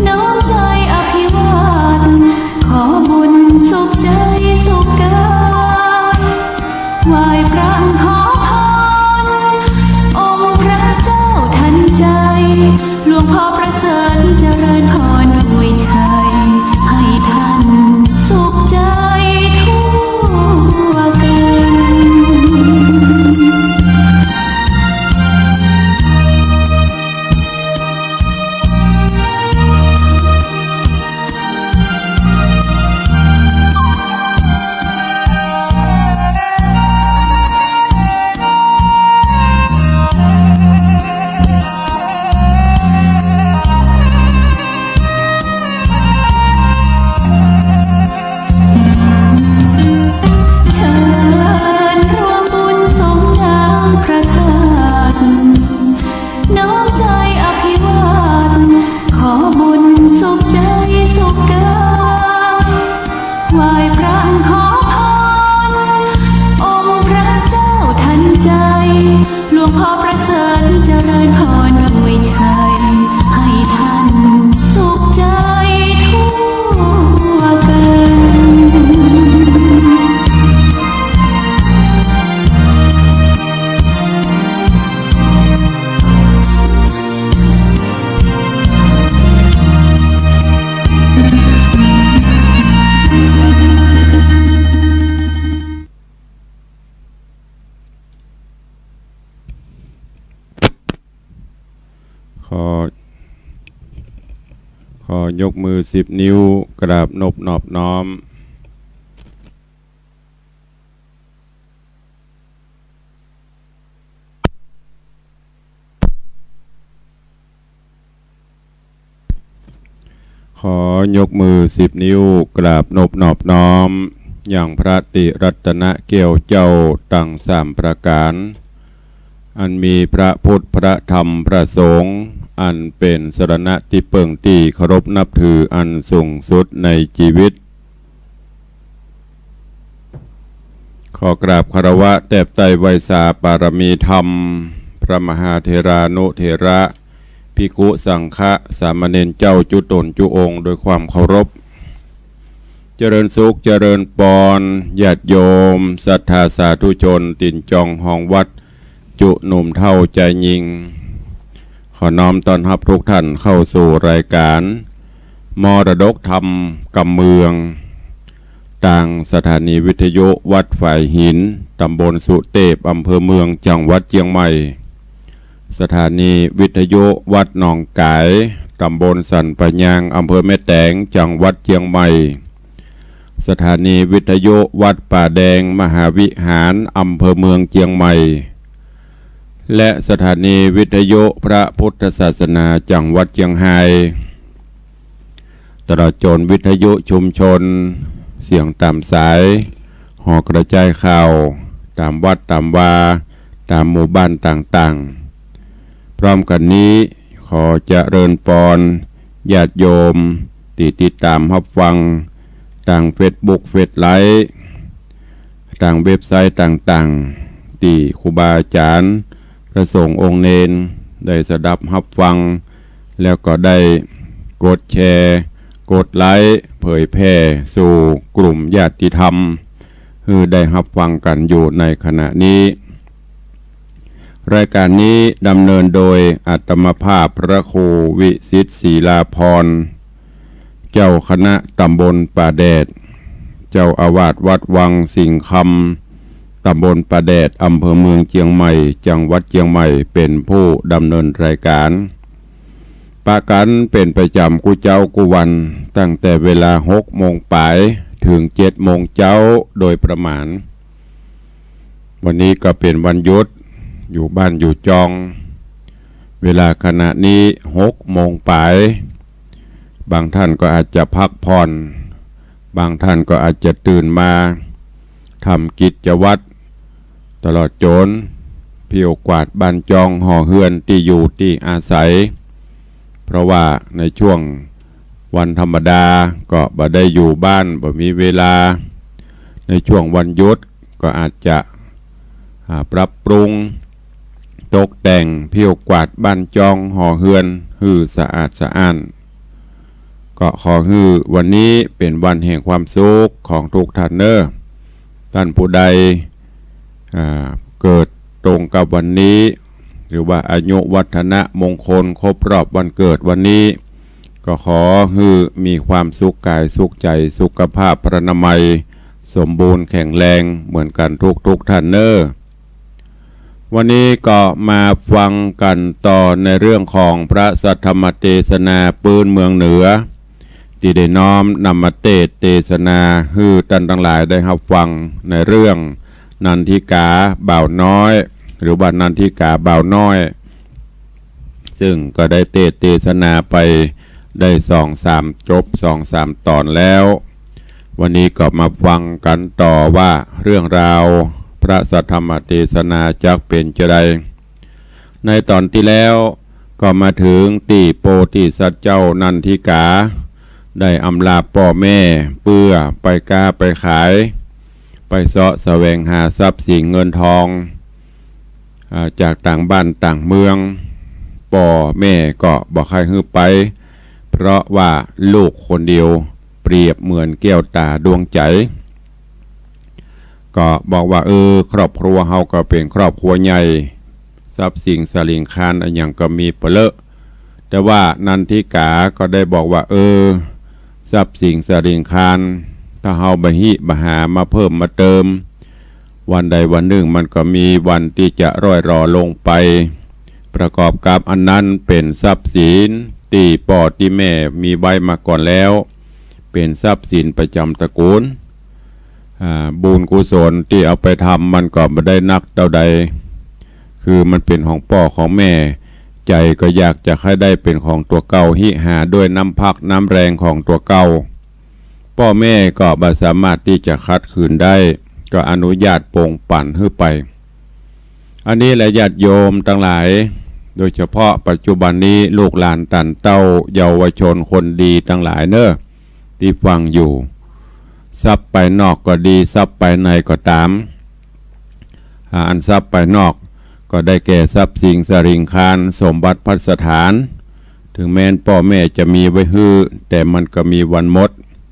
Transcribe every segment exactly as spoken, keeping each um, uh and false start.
น้อมใจ๋อภิวาท ขอบุญสุขใจ๋สุขก๋าย ไหว้พระขอพร องค์พระเจ้าทันใจ๋ หลวงพ่อประเสริฐเจริญพรอวยชัย ให้ท่านสุขใจ๋ทั่วกั๋น เชิญร่วมบุญสงฆ์ยังพระธาตุ น้อมใจ๋อภิวาท ขอบุญสุขใจ๋สุขก๋าย ไหว้พระขอพร องค์พระเจ้าทันใจ๋ หลวงพ่อประเสริฐเจริญพรอวยชัย ให้ท่านสุขใจ๋ทั่วกั๋น ขอ ขอยกมือสิบนิ้ว กราบนบนอบน้อม ขอยกมือสิบนิ้ว กราบนบนอบน้อม ยังพระติรัตนแก้วเจ้าตังสามประก๋าน อันมีพระพุทธ พระธรรม พระสงฆ์ อันเป๋นสรณะตี้เปิ้งตี้เคารพนับถืออันสูงสุดในจีวิต ขอกราบคารวะแตบใต้ไหว้สาปารมีธรรม พระมหาเถรานุเถระ ภิกขุสังฆะ สามเณรเจ้าจุ๊ต๋นจุ๊องค์โดยความเคารพ เจริญสุขเจริญปอน ญาติโยม ศรัทธาสาธุชน ตี๋นจองฮองวัด จุ๊หนุ่มเฒ่าจายญิง ขอน้อมต้อนฮับทุกท่านเข้าสู่รายการ มรดกธรรมกำเมือง ตางสถานีวิทยุวัดฝายหิน ต๋ำบลสุเตพ อำเภอเมือง จังหวัดเจียงใหม่ สถานีวิทยุวัดหนองก๋าย ต๋ำบลสันป่ายาง อำเภอแม่แตง จังหวัดเจียงใหม่ สถานีวิทยุวัดป่าแดงมหาวิหาร อำเภอเมืองเจียงใหม่ และสถานีวิทยุพระพุทธศาสนาจังหวัดเจียงฮาย ตลอดจ๋นวิทยุชุมชน เสียงต๋ามสาย หอกระจายข่าว ต๋ามวัดต๋ามวา ต๋ามหมู่บ้านต่างๆ พร้อมกั๋นนี้ ขอเจริญปอน ญาติโยม ตี้ติดต๋ามฮับฟัง ตางเฟซบุ๊ก เฟซไลฟ์ ตางเว็บไซต์ต่างๆ ตี้ครูบาอาจ๋ารย์ พระสงฆ์องค์เณร ได้สดับฮับฟัง แล้วก็ได้กดแชร์ กดไลค์ เผยแผ่สู่กลุ่มญาติธรรม หื้อได้ฮับฟังกั๋นอยู่ในขณะนี้ รายการนี้ดำเนินโดยอาตมาภาพพระครูวิสิทธิ์ศรีลาภรณ์ เจ้าคณะต๋ำบลป่าแดด เจ้าอาวาสวัดวังสิงห์คำ ต๋ำบลป่าแดด อำเภอเมืองเจียงใหม่ จังหวัดเจียงใหม่ เป๋นผู้ดำเนินรายการ ปะกั๋นเป๋นประจ๋ำกู้เจ๊ากู้วัน ตั้งแต่เวลาหกโมงป๋าย เถิงเจ็ดโมงเจ๊าโดยประมาณ วันนี้ก็เป๋นวันหยุด อยู่บ้านอยู่จอง เวลาขณะนี้หกโมงป๋าย บางท่านก็อาจจะพักผ่อน บางท่านก็อาจจะตื่นมาทำกิจวัตร ตลอดจ๋นเผี้ยวกวาดบ้านจองหอเฮือนตี้อยู่ตี้อาศัย เพราะว่าในช่วงวันธรรมดาก็บ่ได้อยู่บ้าน บ่มีเวลา ในช่วงวันหยุดก็อาจจะ อ่า ปรับปรุง ตกแต่ง เผี้ยวกวาดบ้านจองหอเฮือนหื้อสะอาดสะอ้าน ก็ขอหื้อวันนี้เป๋นวันแห่งความสุขของทุกท่านเน่อ ท่านผู้ใด อ่า เกิดตรงกับวันนี้ หรือว่าอายุวัฒนมงคลครบรอบวันเกิดวันนี้ ก็ขอหื้อมีความสุขกายสุขใจ๋ สุขภาพพรรณนามัยสมบูรณ์แข็งแรงเหมือนกั๋นทุกๆ ท่านเน่อ วันนี้ก็มาฟังกั๋นต่อในเรื่องของพระสัทธรรมเตสนาปื๊นเมืองเหนือ ตี้ได้น้อมนำมาเตสน์เตสนาหื้อท่านตังหลายได้ฮับฟังในเรื่องนันทิกาบ่าวน้อย หรือว่านันทิกาบ่าวน้อย ซึ่งก็ได้เตสน์เตสนาไปได้สองสาม จบสองสามต๋อนแล้ว วันนี้ก็มาฟังกั๋นต่อว่าเรื่องราวพระสัทธรรมเตสนาจักเป๋นจาใด ในต๋อนตี้แล้วก็มาเถิงตี้โปธิสัตว์เจ้านันทิกา ได้อำลาป้อแม่เปื้อไปก๊าไปขาย ไปเซาะแสวงหาทรัพย์สินเงินทอง อ่า จากต่างบ้านต่างเมือง ป้อแม่ก็บ่ใค่หื้อไป เพราะว่าลูกคนเดียวเปรียบเหมือนแก้วต๋าดวงใจ๋ ก็บอกว่า เออ ครอบครัวเฮาก็เป๋นครอบครัวใหญ่ ทรัพย์สินสะหลิงคารอะหยังก็มีเป๋อะเลอะ แต่ว่านันทิกาก็ได้บอกว่า เออ ทรัพย์สินสะหลิงคาร ถ้าเฮาบ่ฮิบ่หามาเพิ่มมาเติม วันใดวันนึ่งมันก็มีวันตี้จะร่อยหรอลงไป ประกอบกับอันนั้นเป๋นทรัพย์สินตี้ป้อตี้แม่มีไว้มาก่อนแล้ว เป๋นทรัพย์สินประจ๋ำตระกูล อ่า บุญกุศลตี้เอาไปทำมันก็บ่ได้นักเต้าใด คือมันเป๋นของป้อของแม่ ใจ๋ก็อยากจะใค่ได้เป๋นของตั๋วเก่า ฮิหาด้วยน้ำพักน้ำแรงของตั๋วเก่า ป้อแม่ก็บ่สามารถตี้จะขัดขืนได้ ก็อนุญาตปงปั๋นหื้อไป อันนี้แหละญาติโยมตังหลาย โดยเฉพาะปัจจุบันนี้ลูกหลานต้านเต้าเยาวชนคนดีตังหลายเน่อ ตี้ฟังอยู่ ทรัพย์ภายนอกก็ดี ทรัพย์ภายในก็ต๋าม อ่า อันทรัพย์ภายนอกก็ได้แก่ทรัพย์สินสะหลิงคาร สมบัติภัสถาน ถึงแม้นป้อแม่จะมีไว้หื้อ แต่มันก็มีวันหมด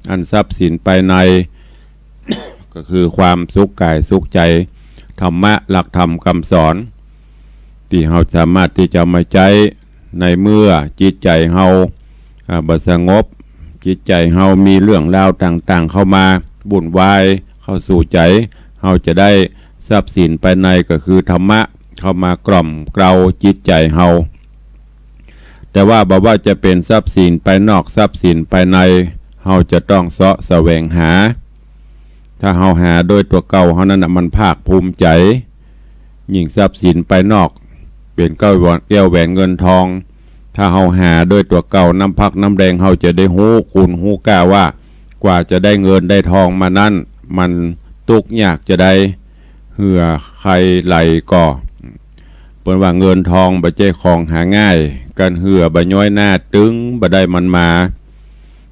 อันทรัพย์สินภายใน ก็คือความสุขกายสุขใจ๋ ธรรมะ หลักธรรมกำสอน ตี้เฮาสามารถตี้จะเอามาใจ๊ ในเมื่อจิตใจ๋เฮา อ่า บ่สงบ จิตใจ๋เฮามีเรื่องราวต่างๆ เข้ามาวุ่นวายเข้าสู่ใจ๋ เฮาจะได้ทรัพย์สินภายในก็คือธรรมะ เข้ามากล่อมเกลาจิตใจ๋เฮา แต่ว่าบ่ว่าจะเป๋นทรัพย์สินภายนอก ทรัพย์สินภายใน เฮาจะต้องเซาะแสวงหา ถ้าเฮาหาโดยตั๋วเก่าเฮานั้นน่ะ มันภาคภูมิใจ๋ ยิ่งทรัพย์สินภายนอก เป๋นแก้วแหวน แก้วแหวนเงินทอง ถ้าเฮาหาโดยตั๋วเก่า น้ำพักน้ำแรง เฮาจะได้ฮู้คุณฮู้ค่าว่า กว่าจะได้เงินได้ทองมานั้น มันตุ๊กข์ยากจาใด เหื้อใค่ไหลก่อ เปิ้นว่าเงินทองบ่ใจ้ของหาง่าย กันเหื้อบ่ย้อยหน้าตึงบ่ได้มันมา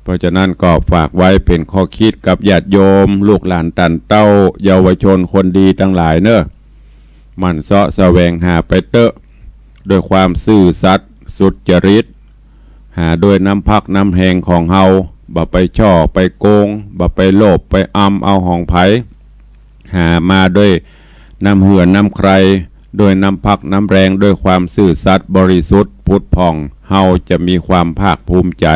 เพราะฉะนั้นก็ฝากไว้เป๋นข้อคิดกับญาติโยม ลูกหลานต้านเต้า เยาวชนคนดีตังหลายเน่อ หมั่นเซาะแสวงหาไปเต๊อะ ด้วยความซื่อสัตย์สุจริต หาด้วยน้ำพักน้ำแฮงของเฮา บ่ไปฉ้อไปโกง บ่ไปโลภไปอำเอาของใผ หามาด้วยน้ำเหื้อน้ำใคร่ ด้วยน้ำพักน้ำแรง ด้วยความซื่อสัตย์บริสุทธิ์ผุดผ่อง เฮาจะมีความภาคภูมิใจ๋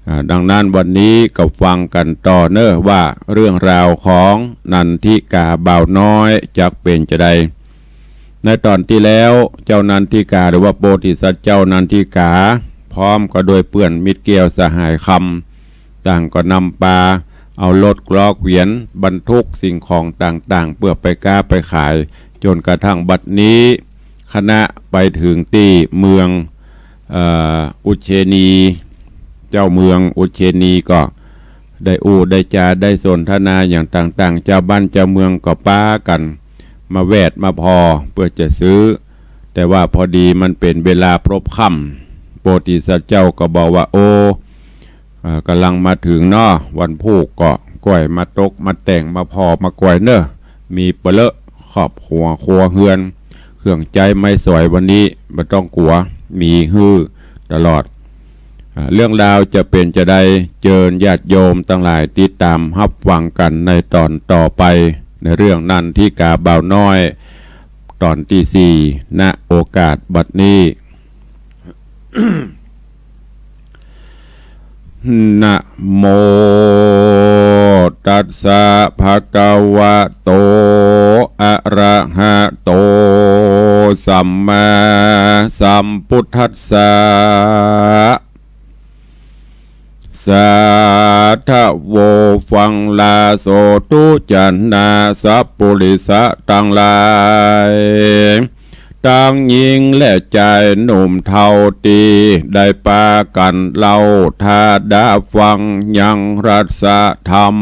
อ่า ดังนั้นวันนี้ก็ฟังกั๋นต่อเน่อว่าเรื่องราวของนันทิกาบ่าวน้อยจักเป๋นจาใด ในต๋อนตี้แล้วเจ้านันทิกา หรือว่าโปธิสัตว์เจ้านันทิกา พร้อมก็ด้วยเปื้อนมิตรแก้วสหายคำ ต่างก็นำปาเอารถล้อเกวียนบรรทุกสิ่งของต่างๆ เปื้อไปก๊าไปขาย จ๋นกระทั่งบัดนี้ คณะไปเถิงตี้เมือง เอ่อ อุชเชนี เจ้าเมืองอุชเชนีก็ได้อู้ได้จ๋าได้สนทนาอย่างต่างๆ จาวบ้านจาวเมืองก็ปากั๋นมาแวดมาผ่อเปื้อจะซื้อ แต่ว่าพอดีมันเป๋นเวลาพลบค่ำ โปธิสัตว์เจ้าก็บอกว่า โอ้ เอ่อ ก่ำลังมาเถิงเนาะ วันพูกก็ก้อยมาตกมาแต่งมาผ่อมาก้อยเน่อ มีเป๋อะเลอะ ครอบครัวครัวเฮือน เครื่องใจ๊ไม้สอยวันนี้บ่ต้องกั๋ว มีหื้อตลอด อ่า เรื่องราวจะเป๋นจาใด เจิญญาติโยมตังหลายติดต๋ามฮับฟังกั๋นในต๋อนต่อไป ในเรื่องนันทิกาบ่าวน้อย ต๋อนตี้สี่ ณ โอกาสบัดนี้ นะโมตัสสะ ภะคะวะโต อะระหะโต สัมมาสัมพุทธัสสะ สาธะโว ฟังลาโสธุ จานาสัปปุริสะตังหลาย ตังญิงและจายหนุ่มเฒ่าตี้ได้ปากั๋นเล่าถาดาฟังยังรัสธรรม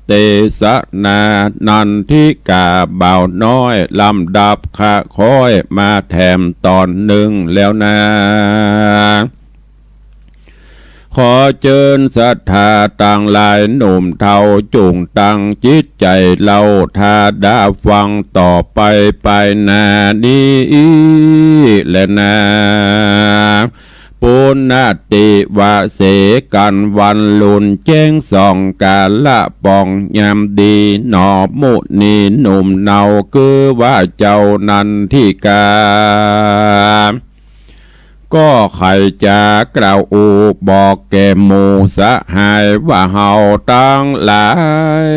เตสนานันทิกาบ่าวน้อยลำดับคะค้อยมาแถมต๋อนนึ่งแล้วนา ขอเจิญศรัทธาตังหลายหนุ่มเฒ่าจุ่งตั้งจิตใจ๋เล่าถาดาฟังต่อไปไปหน้านี้แลนา ปุณณติวะเสกัญวันลุนแจ้งส่องกาละป่องยามดีหนอมุนีหนุ่มเนา คือว่าเจ้านันทิกา ก็ใค่จะกล่าวอู้บอกแก่หมู่สหายว่าเฮาตังหลาย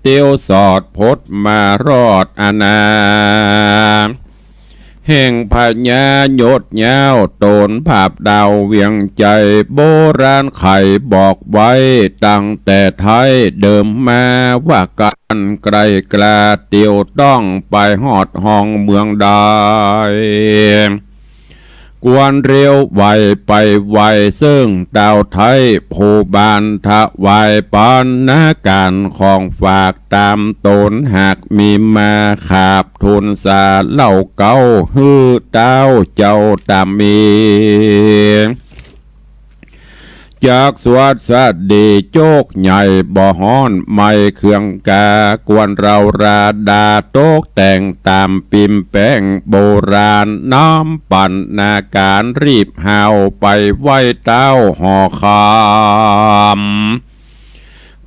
เตียวสอดพดมารอดอาณา แห่งพญายศยาวต๋นผาบดาวเวียงใจ๋ โบราณใค่บอกไว้ตั้งแต่ไท้เดิมมาว่าก๋านไกลกล้าเตียวต้องไปฮอดห้องเมืองใด ควรเร็วไวไปไว เซิ่งต้าวไท้ผู้บ้านถวายปัณณาก๋านของฝากต๋ามต๋น หากมีมาขาบทูลสาเล่าเก๊าหื้อต้าวเจ้าต๋ามมี จักสวัสดีโจคใหญ่บ่ฮ้อนไหม้เคืองกา ควรเฮาราดาตกแต่งต๋ามปิ่มแป้งโบราณ น้ำปัณณาก๋านรีบฮาวไปไหว้ต้าวหอคำ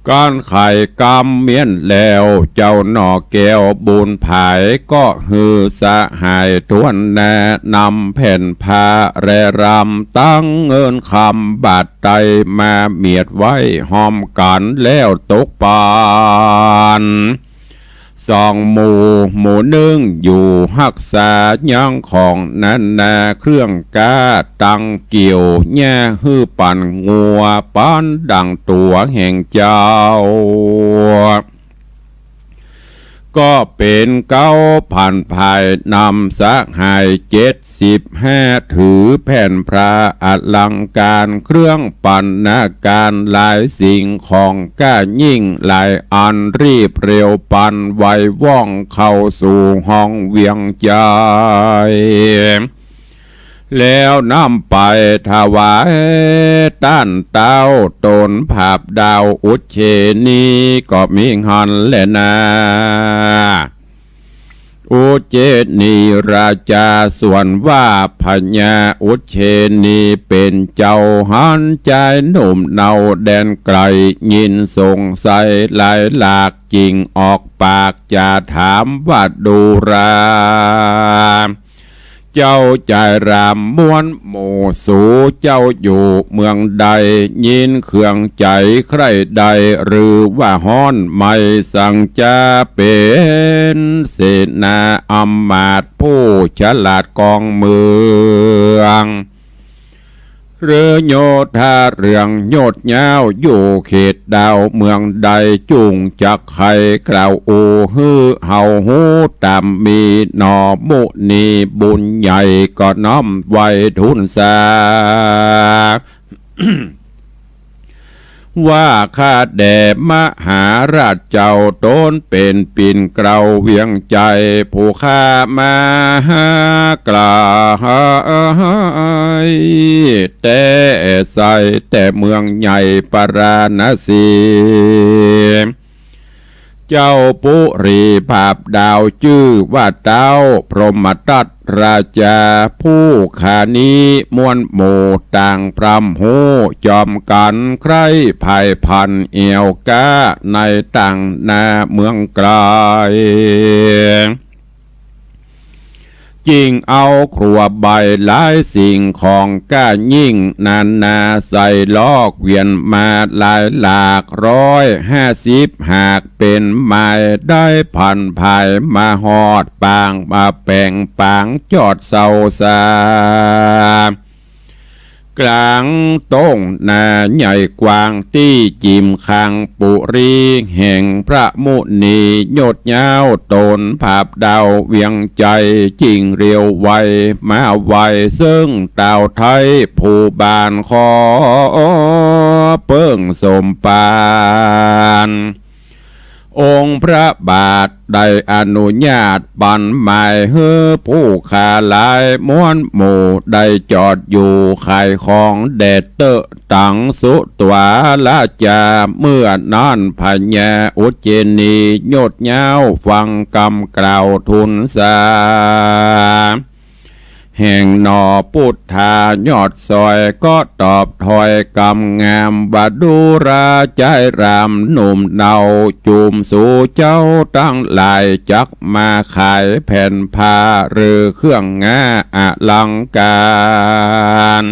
ก๋านไขกำเมี้ยนแล้ว เจ้าหน่อแก้วบุญผายก็หื้อสหายถ้วนแนะนำแผ่นผ้าและรำ ตังเงินคำบาทไตมาเมียดไว้ห้อมกั๋นแล้วตกปัน สองหมู่ หมู่นึ่งอยู่ฮักษายังของนานาเครื่องก้า ตังเกี่ยวหญ้าหื้อปันงัวปันดั่งตั๋วแห่งเจ้า ก็เป๋นเก๊าพันภายนำสหายเจ็ดสิบห้า ถือแผ่นพระอลังก๋านเครื่องปัณณาก๋านหลายสิ่งของก้ายิ่งหลายอันรีบเร็วปันไวว่องเข้าสู่ห้องเวียงใจ๋ แล้วนำไปถวายต้านต้าวต๋นผาบดาวอุเชนีก็มีหั้นแลนา อุเชนีราจาส่วนว่าพญาอุเชนีเป๋นเจ้าหันจายหนุ่มเนาแดนไก๋ ยินสงสัยหลายหลากจึ่งออกปากจะถามว่าดูรา เจ้าจายรามม้วนหมู่สูเจ้าอยู่เมืองใด ยินเครื่องใจ๋ใคร่ใด หรือว่าฮ้อนไหม้สังจะเป๋นเสนาอำมาตย์ผู้ฉลาดกองเมือง หรือโยธาเรืองยศยาวอยู่เขตดาวเมืองใด จุ่งจักใค่กล่าวอู้หื้อเฮาฮู้ต๋ามมีหนอมุนีบุญใหญ่ก็น้อมไหว้ทูลสา ว่าข้าแด่มหาราชเจ้าต๋นเป๋นปิ่นเกล้าเวียงใจ๋ ผู้ข้ามาหาไก๋ แต่ไส้แต่เมืองใหญ่ปาราณสี เจ้าปุรีผาบดาวจื้อว่าต้าวพรหมทัต ราจา ผู้ข้านี้มวลหมู่ต่างพร่ำฮู้ จอมกั๋นใคร่ใฝ่พันแอ่วกล้า ในต่างนาเมืองไก๋ จึงเอาครัวใบหลายสิ่งของก้ายิ่งนานา ใส่ล้อเกวียนมาหลายหลาก ร้อยห้าสิบหากเป๋นไม้ ได้ผันผายมาฮอดปาง มาแป๋งปางจอดเซาซา ก๋างต้งนาใหญ่กว้าง ตี้จิมคางปุรี แห่งพระมุนียอดยาว ต๋นผาบดาวเวียงไจ จึงเร็วไวมาไหว้เซิ่งต้าวไทย ผู้บ้านขอเปิ้งสมภาร องค์พระบาทได้อนุญาตปันหมาย หื้อผู้ข้าหลายมวลหมู่ ได้จอดอยู่ขายของแดดเต๊อะ ตังสุตวาราจา เมื่อนั้นพญาอุจเจนียอดยาว ฟังกำกล่าวทูลสา แห่งหน่อปุทธายอดซอย ก็ตอบถ้อยกำงามว่า ดูราใจ๊รามหนุ่มเนา จุมสูเจ้าตังหลาย จักมาขายแผ่นผ้า หรือเครื่องงาอลังก๋าร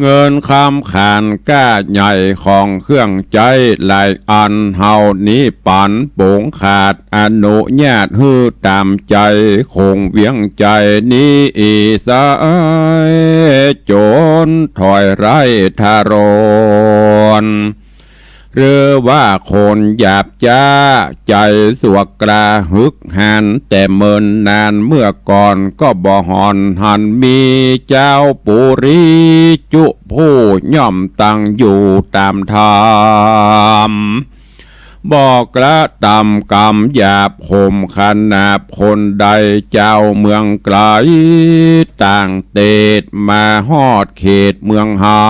เงินคำขานก้าใหญ่ ของเครื่องใจ๊หลายอัน เฮานี้ปันป๋งขาด อนุญาตหื้อต๋ามใจ๋ คงเวียงไจนี้อีสาย จ๋นถ้อยไร้ทะรน หรือว่าคนหยาบจ๊า ใจ๋สวกกล้าหึกหัน แต่เมินนานเมื่อก่อน ก็บ่ห่อนหันมี เจ้าปุรีจุผู้ย่อมตั้งอยู่ต๋ามธรรม บ่กระตำกำหยาบข่มขนาบคนใด เจ้าเมืองไก๋ต่างเตศ มาฮอดเขตเมืองเฮา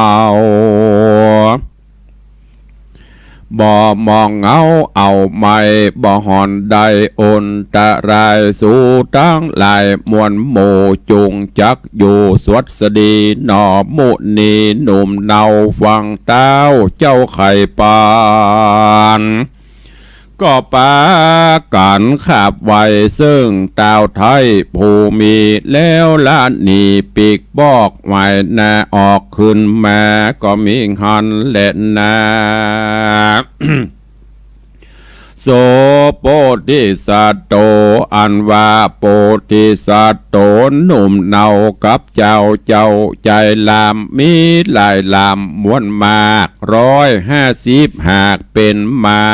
บ่มองเหงาเอาไหม้ บ่ห่อนได้อนตราย สูตังหลายมวลหมู่ จุ่งจักอยู่สวัสดี หน่อมุนีหนุ่มเนา ฟังต้าวเจ้าไขปาน ก็ปากั๋นขับไหว้เซิ่งต้าวไทยผู้มี แล้วละหนีปีกบอกไหวหน้าออกขึ้นมา ก็มีหั้นแหละนา โสโพธิสัตโต อันว่าโพธิสัตโตหนุ่มเนากับเจ้า เจ้าใจ๋ลาม มีหลายลามมวลมาก ร้อยห้าสิบหากเป๋นไม้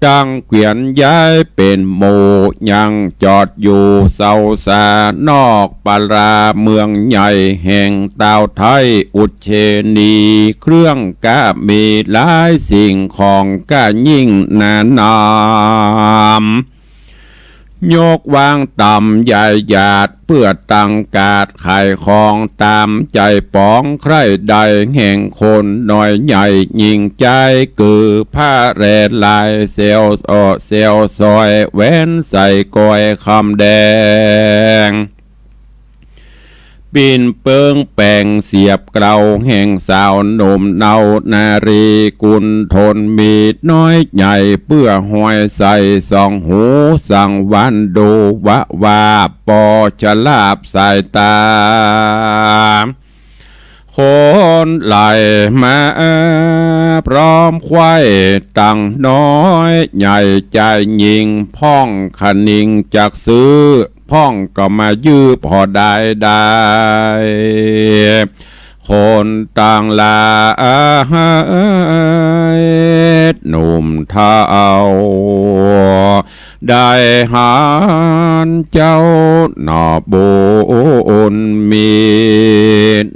ตั้งเกวียนย้ายเป๋นหมู่ ยังจอดอยู่เซาซานอกปาราเมืองใหญ่ แห่งต้าวไทยอุจเชนี เครื่องก้ามีหลายสิ่งของก้ายิ่งนานาม ยกวางต๋ามใหญ่หยาด เปื้อตั้งก๋าดขายของต๋ามใจ๋ป๋อง ใคร่ได้แห่งคนน้อยใหญ่ยิ่งใจ๋ คือผ้าแลหลายแสวเซาะแสวซอย แหวนสร้อยก้อยคำแดง ปิ่นเปิงแป๋งเสียบเกลา แห่งสาวหนุ่มเนานารีกุณฑล มีน้อยใหญ่เปื้อห้อยใส่สองหู สังวรรค์ดูวะวาบ ปอชะลาบสายต๋า คนไหลมาพร้อมใคว่ ตังน้อยใหญ่จายญิง พ่องคะนิงจักซื้อ พ่องก็มายื้อผ่อได้ได้ คนตังหลายหนุ่มเฒ่า ได้หันเจ้าหน่อบุญมี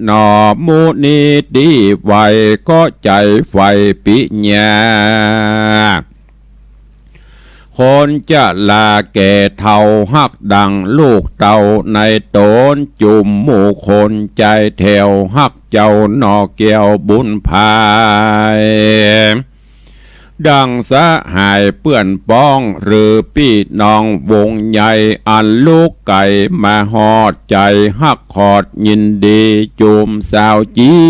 หน่อมุนีตี้ไหว ก็ใจ๋ใฝ่ปิญญา คนจะลาแก่เฒ่า ฮักดังลูกเต้าในต๋น จุมหมู่คนใจ๋แถว ฮักเจ้าหน่อแก้วบุญภาย ดังสหายเปื้อนป้อง หรือปี้น้องวงใหญ่ อันลุกไก๋มาฮอด ใจ๋ฮักขอดยินดี จุมสาวจี๊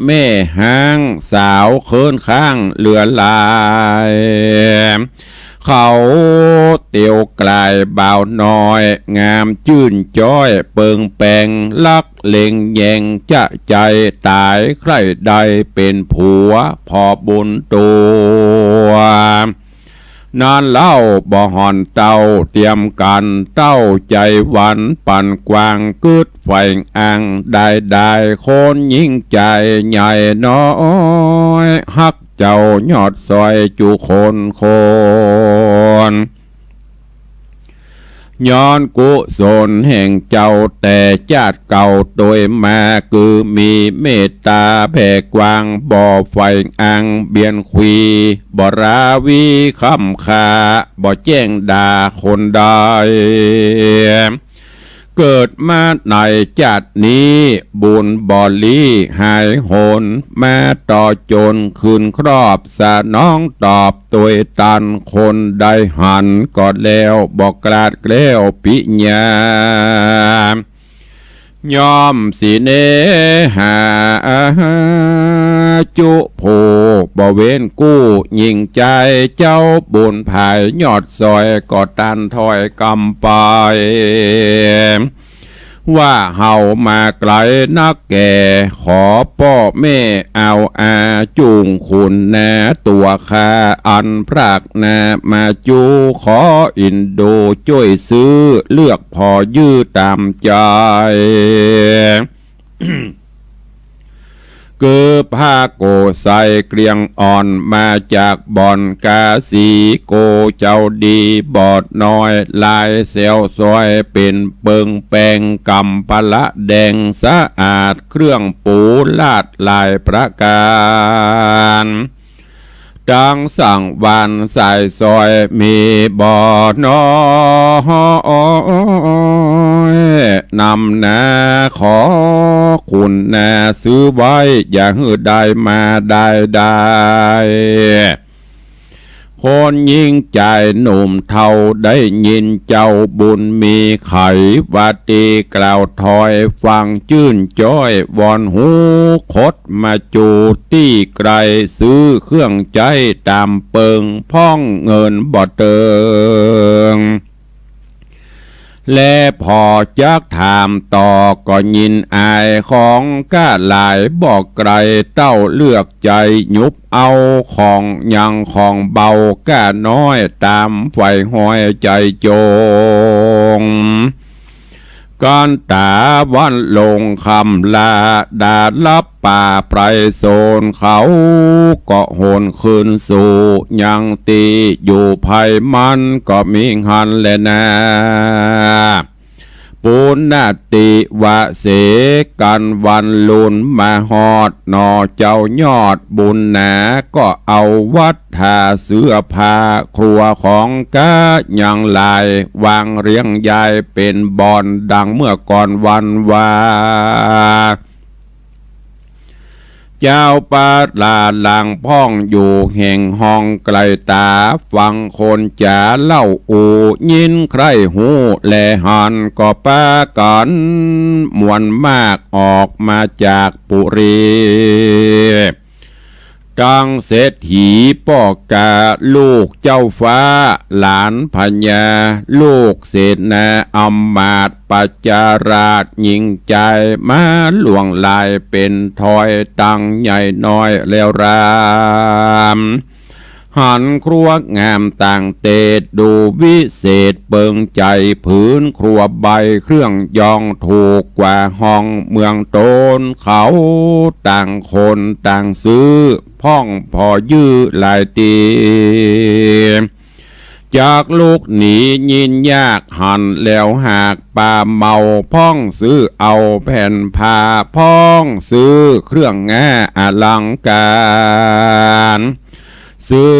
แม่ฮ้างสาวเคิ้นข้างเหลือหลาย เขาเตียวกลายบ่าวน้อย งามจื้นจ้อยเปิงแปง ลักเล็งแยงจะใจ๋ ต๋ายใคร่ได้เป๋นผัว ผ่อบุญตั๋ว นั้นเล่าบ่ห่อนเต้า เตียมกั๋นเต้าใจ๋หวั่น ปั่นกว้างกึ๊ดแฝงอัง ได้ได้คนยิ่งใจ๋ใหญ่น้อย ฮักเจ้ายอดซอยจุคนคน ย้อนกุศลแห่งเจ้าแต่จาติเก่าตวยมา คือมีเมตต๋าแผ่กว้าง บ่ใฝ่อังเบียนขี บ่ราวีค้ำค่า บ่แจ้งด่าคนใด เกิดมาในจาตินี้ บุญบ่หลีหายหน มาต่อจนคืนครอบ สนองตอบตวยตัน คนใดหันก็แล้ว บ่กลาดแกล้วปิญญา ย่อมสิเนหาจุผู้ บ่เว้นกู้ยิ่งใจ๋ เจ้าบุญผายยอดซอย ก็ตันถ้อยกำไป ว่าเฮามาไก๋นักแก่ ขอป้อแม่เอาอาจุ่งคุณนาตั๋วข้า อันพรากนามาจู ขออินดูจ้วยซื้อ เลือกผ่อยื้อต๋ามใจ๋ คือผ้าโกไซเกลียงอ่อน มาจากบ่อนกาสี โกเจ้าดีบอดน้อย ลายแสวซอยเป๋นเปิงแปง ก๋ำพละแดงสะอาด เครื่องปูลาดหลายประก๋าน ตังสังวาลสายซอยมีบ่น้อย นำนาขอคุณนาซื้อไว้ อย่าหื้อได้มาได้ได้ คนยิ่งใจ๋หนุ่มเฒ่าได้ยิน เจ้าบุญมีไขวาตีกล่าวถ้อย ฟังจื้นจ้อย วอนหูคดมาจูตี้ไก๋ ซื้อเครื่องใจ๊ต๋ามเปิง พ่องเงินบ่เติง และผ่อจักถามต่อก็ยินอาย ของก้าหลายบ่ไก๋ เต้าเลือกใจ๋หยุบเอา ของหยังของเบาก้าน้อย ต๋ามใฝ่ฮอยใจ๋จง กั๋นต๋าวันลงค่ำลา ดาลับป่าไพรโสน เขาก็หนคืนสู่ ยังตี้อยู่ไพรมัน ก็มีหั้นแลนา ปุณณติวะเสกั๋นวันลุนมาฮอด หน่อเจ้ายอดบุญหนา ก็เอาวัตถาเสื้อผ้า ครัวของก๊ายังหลาย วางเรียงยายเป๋นบ่อน ดังเมื่อก่อนวันวา เจ้าปาลาหลังพ่องอยู่แห่งห้องไก๋ต๋า ฟังคนจ๋าเล่าอู้ ยินใคร่ฮู้แลหัน ก็ปากั๋นมวลมาก ออกมาจากปุรี ตังเศรษฐีป้อกา ลูกเจ้าฟ้า หลานพญา ลูกเสนาอำมาตย์ ประชาราษฎร์ยิ่งใจ๋ มาล่วงลายเป๋นถ้อย ตังใหญ่น้อยแล้วราม หันครัวงามต่างเตศ ดูวิเศษเปิงใจ๋ ผืนครัวใบเครื่องยอง ถูกกว่าห้องเมืองต๋น เขาต่างคนต่างซื้อ พ่องผ่อยื้อหลายตี้ จากลุกหนียินยาก หันแล้วหากป่าเมา พ่องซื้อเอาแผ่นผ้า พ่องซื้อเครื่องง่าอลังก๋าร ซื้อ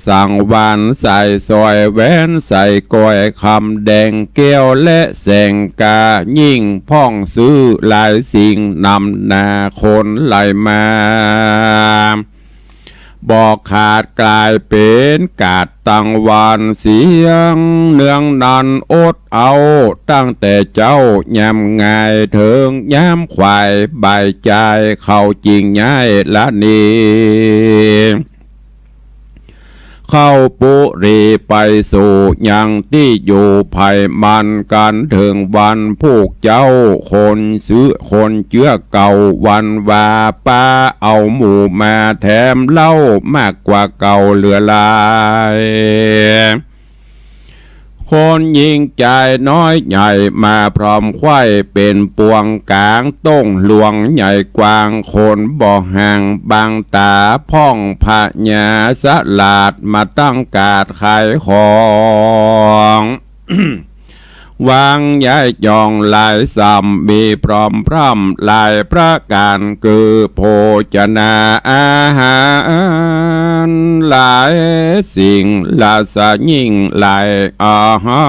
สังวาลสายสร้อย แหวนสายก้อย คำแดงแก้วและแสงกายิ่ง พ่องซื้อหลายสิ่ง นำหน้าคนไหลมา บ่ขาดก๋ายเป๋นกาดตังวันเสียง เนืองนั้นอดเอาตั้งแต่เจ๊ายามง่าย เถิงยามขวายบ่ายจาย เขาจึงย้ายละหนี เข้าปุรีไปสู่ยังตี้อยู่ไพร่มัน กั๋นเถิงวันผูกเจ๊า คนเจื้อ คนเจื้อเก่าวันวา ปาเอาหมู่มาแถมเล่ามากกว่าเก่าเหลือหลาย คนญิงจายน้อยใหญ่มาพร้อมไขว้ เป๋นปวงก๋างต้งหลวงใหญ่กว้าง คนบ่ห่างบางต๋าพ่อง พญาสลาดมาตั้งกาดขายของ วางย้ายจ่องหลายส่ำ มีพร้อมพร่ำหลายประก๋าน คือโภชนาอาหารหลายสิ่ง ราชยิ่งหลายอาหา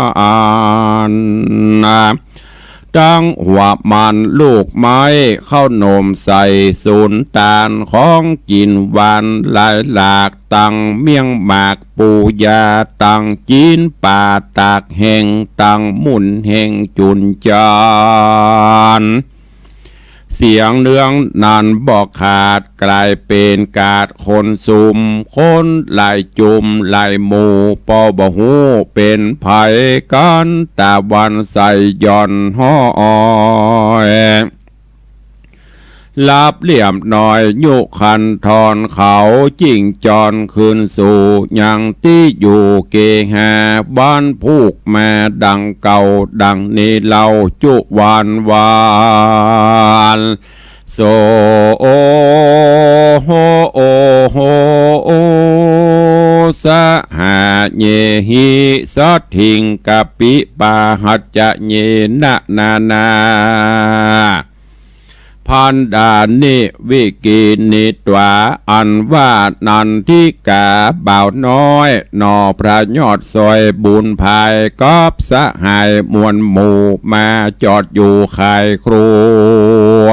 ร ตังหัวมันลูกไม้ ข้าวหนมใส่สูนตาล ของกิ๋นหวานหลายหลาก ตังเมี่ยงหมากปูยา ตังจิ๊นป๋าตากแห้ง ตังหมุนแห้งจุนจาน เสียงเนืองนั้นบ่ขาด ก๋ายเป๋นกาดคนสุม คนหลายจุมหลายหมู่ ปอบ่ฮู้เป๋นใผกั๋น ตะวันใสหย่อนห้อย หลับเหลี่ยมหน่อย ยุคันธรเขา จึงจรคืนสู่ยังตี้อยู่ เกหาบ้านผูกมาดังเก่า ดังนี้เล่าจุวานวาน โส โอ โห โอ โห โอ สหะเยหิ สัตถิง กะปิปาหัจจะเยนะ นานา พันดานิ วิกิณฑิตวา อันว่านันทิกาบ่าวน้อย หน่อพระยอดซอยบุญภาย กับสหายมวลหมู่ มาจอดอยู่ข่ายครัว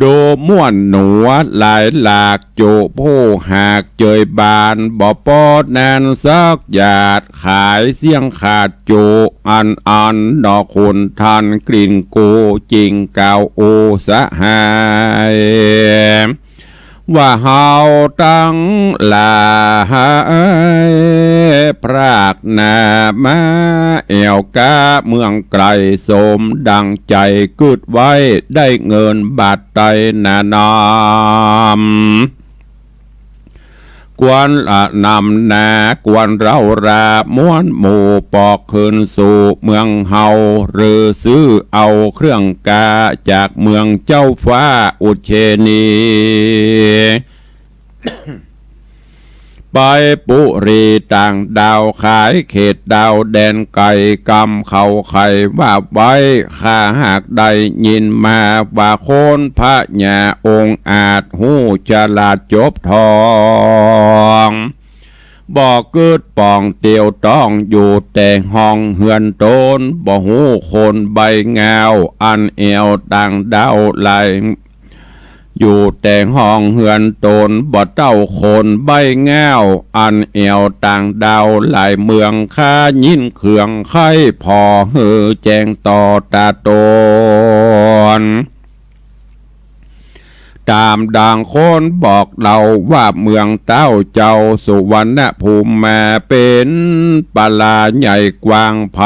ดูม่วนหนัวหลายหลาก จุผู้หากเจยบาน บ่ปอแนนสักหยาด ขายเสี้ยงขาดจุ อันอันหน่อขุนทันกลิ่นกู จึงกล่าวโอสหาย ว่าเฮาตังหลาย พรากหน้ามาแอ่วก้าเมืองไก๋ สมดังใจ๋กึ๊ดไว้ ได้เงินบาทไตหนานำ ควรละนำหน้า ควรเร้าราม่วนหมู่ ปอกคืนสู่เมืองเฮา หรือซื้อเอาเครื่องกาจากเมืองเจ้าฟ้าอุเชนี ไปปุรีต่างดาว ขายเขตดาวแดนไก๋ กำเขาใค่ว่าไว้ ข้าหากได้ยินมา ว่าคนพญาองอาจ ฮู้ฉลาดจบทอง บ่กึ๊ดป๋องเตียวต้อง อยู่แต่ห้องเฮือนต๋น บ่ฮู้คนใบ้ง่าว อันแอ่วต่างดาวหลาย อยู่แต่ห้องเฮือนต๋น บ่เต้าคนใบ้ง่าว อันแอ่วต่างดาวหลายเมือง ข้ายินเคืองใค่ผ่อหื้อแจ้งต่อต๋าต๋น ต๋ามดังคนบอกเล่าว่า เมืองเต้าเจ้าสุวรรณภูมิมา เป๋นปลาใหญ่กว้าง ใผ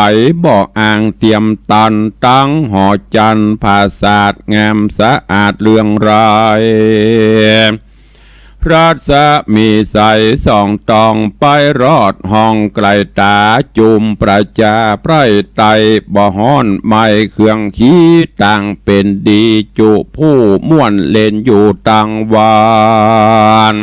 บ่อ่างเตียมตัน ตังหอจันทร์ผาสาทงามสะอาดเลื่องรอย รัศมีใสส่องตอง ไปรอดห้องไก๋ต๋า จุมประจาไพร่ไตร่ บ่ฮ้อนไหม้เครื่องขี้ ต่างเป๋นดี จุผู้ม่วนเล่นอยู่ตังวัน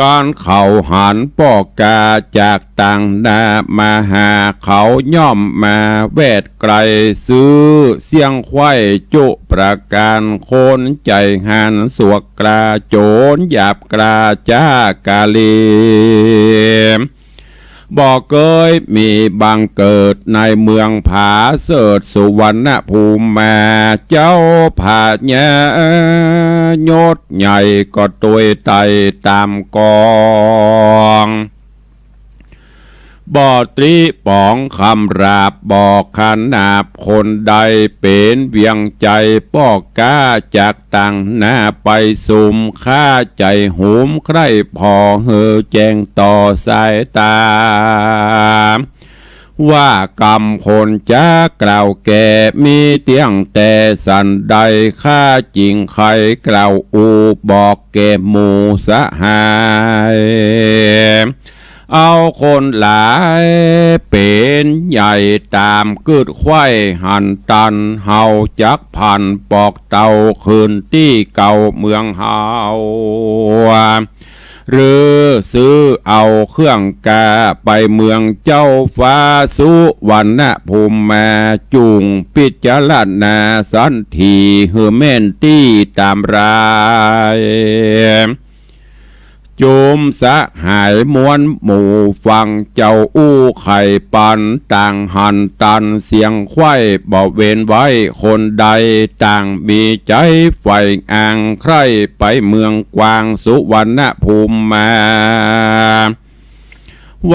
ก๋านเขาหันป้อกาจากต่างหน้ามาหา เขาย่อมมาแวดไก๋ ซื้อเสี้ยงไขว้จุประก๋าน คนใจ๋หันสวกกล้า โจ๋รหยาบกล้าจ๊ากาลี บ่เกยมีบังเกิด ในเมืองผาเสริฐสุวรรณภูมิมา เจ้าพญา ยศใหญ่ก็ตวยไต่ต๋ามกอง บ่ตรีป๋องคำราบบอกขนาบ คนใดเป๋นเวียงใจ๋ป้อก๊า จักตั้งหน้าไปสุม ข้าใจ๋หุมใคร่ผ่อ หื้อแจ้งต่อสายต๋า ว่ากำคนจะกล่าวแก่ มีเตี้ยงแต่สันใด ข้าจึงใค่กล่าวอู้ บอกแก่หมู่สหาย เอาคนหลายเป๋นใหญ่ต๋ามกึ๊ดไขว้หันตัน เฮาจักผันปอกเต้าคืนตี้เก่าเมืองเฮา หรือซื้อเอาเครื่องก้าไปเมืองเจ้าฟ้าสุวรรณภูมิมา จุ่งพิจารณาสันทีหื้อแม่นตี้ต๋ามราย จุมสหายมวลหมู่ฟังเจ้าอู้ไขปัน ต่างหันตันเสียงไขว้ บ่เว้นไว้คนใด ต่างมีใจ๋ใฝ่อ้างใคร่ ไปเมืองกวางสุวรรณภูมิมา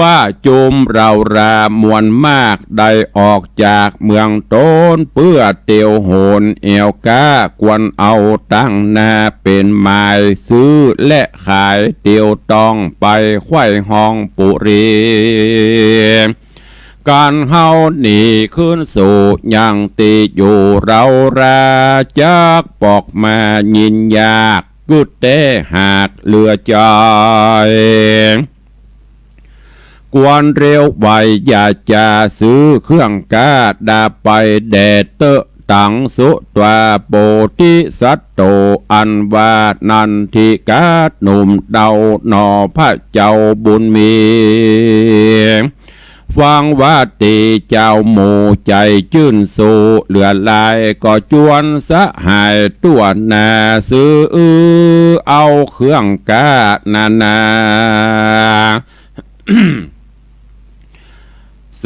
ว่าจุมเรารามวลมาก ได้ออกจากเมืองต๋น เปื้อเตียวโหนแอ่วก๊า ควรเอาตั้งหน้าเป๋นหมาย ซื้อและขายเตียวต้องไป ไขว้ฮองปุรี กันเฮาหนีคืนสู่ยังตี้อยู่ เราราจักปอกมายินยาก กึ๊ดแต๊หากเหลือใจ๋ ควรเร็วไวอย่าจะซื้อเครื่องก้า ดาไปแด่เต๊อะตังสุตวา โปธิสัตโต อันว่านันทิกาหนุ่มเดาหน่อ พระเจ้าบุญมี ฟังว่าตี้เจ้าหมู่ใจ๋จื้นสู้เหลือหลาย ก็จวนสหายตั๋วหน้า ซื้อเอาเครื่องก้านานา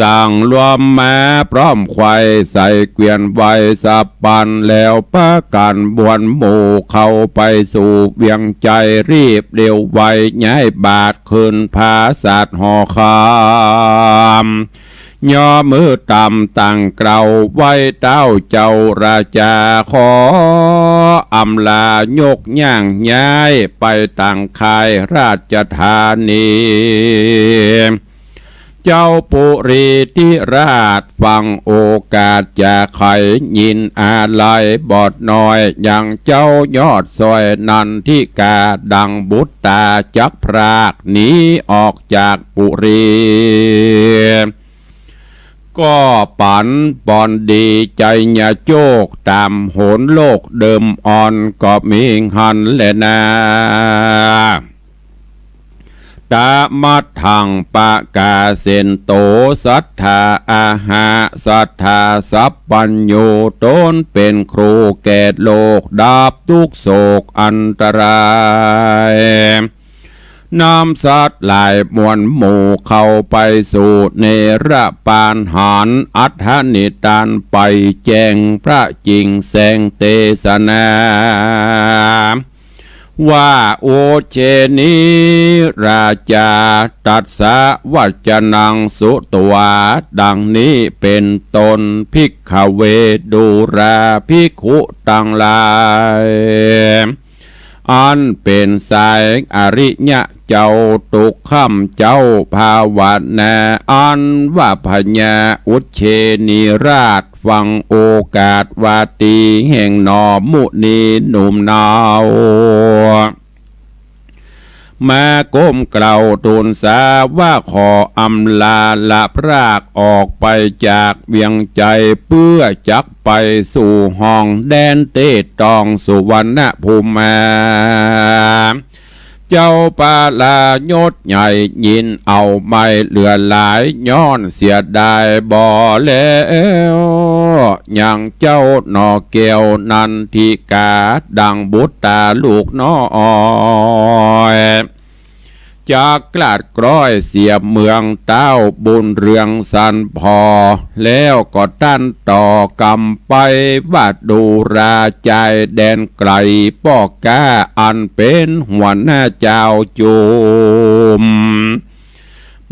สั่งรวมมาพร้อมไขว้ ใส่เกวียนไว้สับปัน แล้วปะกั๋นมวลหมู่เข้าไปสู่เวียงใจ๋ รีบเร็วไวย้ายบาทคืนผาสาทหอคำ ย่อมือต่ำตั้งเกล้าไหว้เต้าเจ้าราจา ขออำลายกย่างย้ายไปตางค่ายราชธานี เจ้าปุรีธิราชฟังโอกาสจะใค่ยินอาลัย บ่น้อยยังเจ้ายอดซ่อยนันทิกา ดังบุตตาจักพรากหนีออกจากปุรี ก็ปั๋นปอนดีไชยโจก ต๋ามหนโลกเดิมอ่อนก็มีหั้นแลนา ตะมัทธัง ปะกาเสนโต สัตถาอาหะ สัตถาสัพพัญญู ต๋นเป๋นครูแก่โลก ดับทุกข์โศกอันตราย นำสัตว์หลายมวลหมู่เข้าไปสู่เนรปาน หันอัฏฐนิทานไปแจ้งพระจิ่งแสงเตสนา ว่าอุชเชนีราจา ตัสสะวัจจนังสุตวา ดังนี้เป๋นต้น ภิกขเว ดูราภิกขุตังหลาย อันเป๋นสายอริยะเจ้า ตุ๊กค่ำเจ้าภาวนา อันว่าพญาอุชเชนีราชฟังโอกาสว่า ตี้แห่งหนอมุนีหนุ่มเนา มาก้มเกล้าทูลสาว่า ขออำลาละพรากออกไปจากเวียงใจ๋ เปื้อจักไปสู่ห้องแดนเตตองสุวรรณภูมิมา เจ้าปรายศใหญ่ยินเอาไม่เหลือหลาย ย้อนเสียดายบ่แล้ว ยังเจ้าหน่อแก้วนันทิกา ดังบุตตาลูกน้อย จักราชกร้อยเสียเมือง เต้าบุญเรืองสันผ่อ แล้วก็ตันต่อกำไปว่า ดูราชายแดนไกล ป้อก๊าอันเป๋นหัวหน้าจาวจุม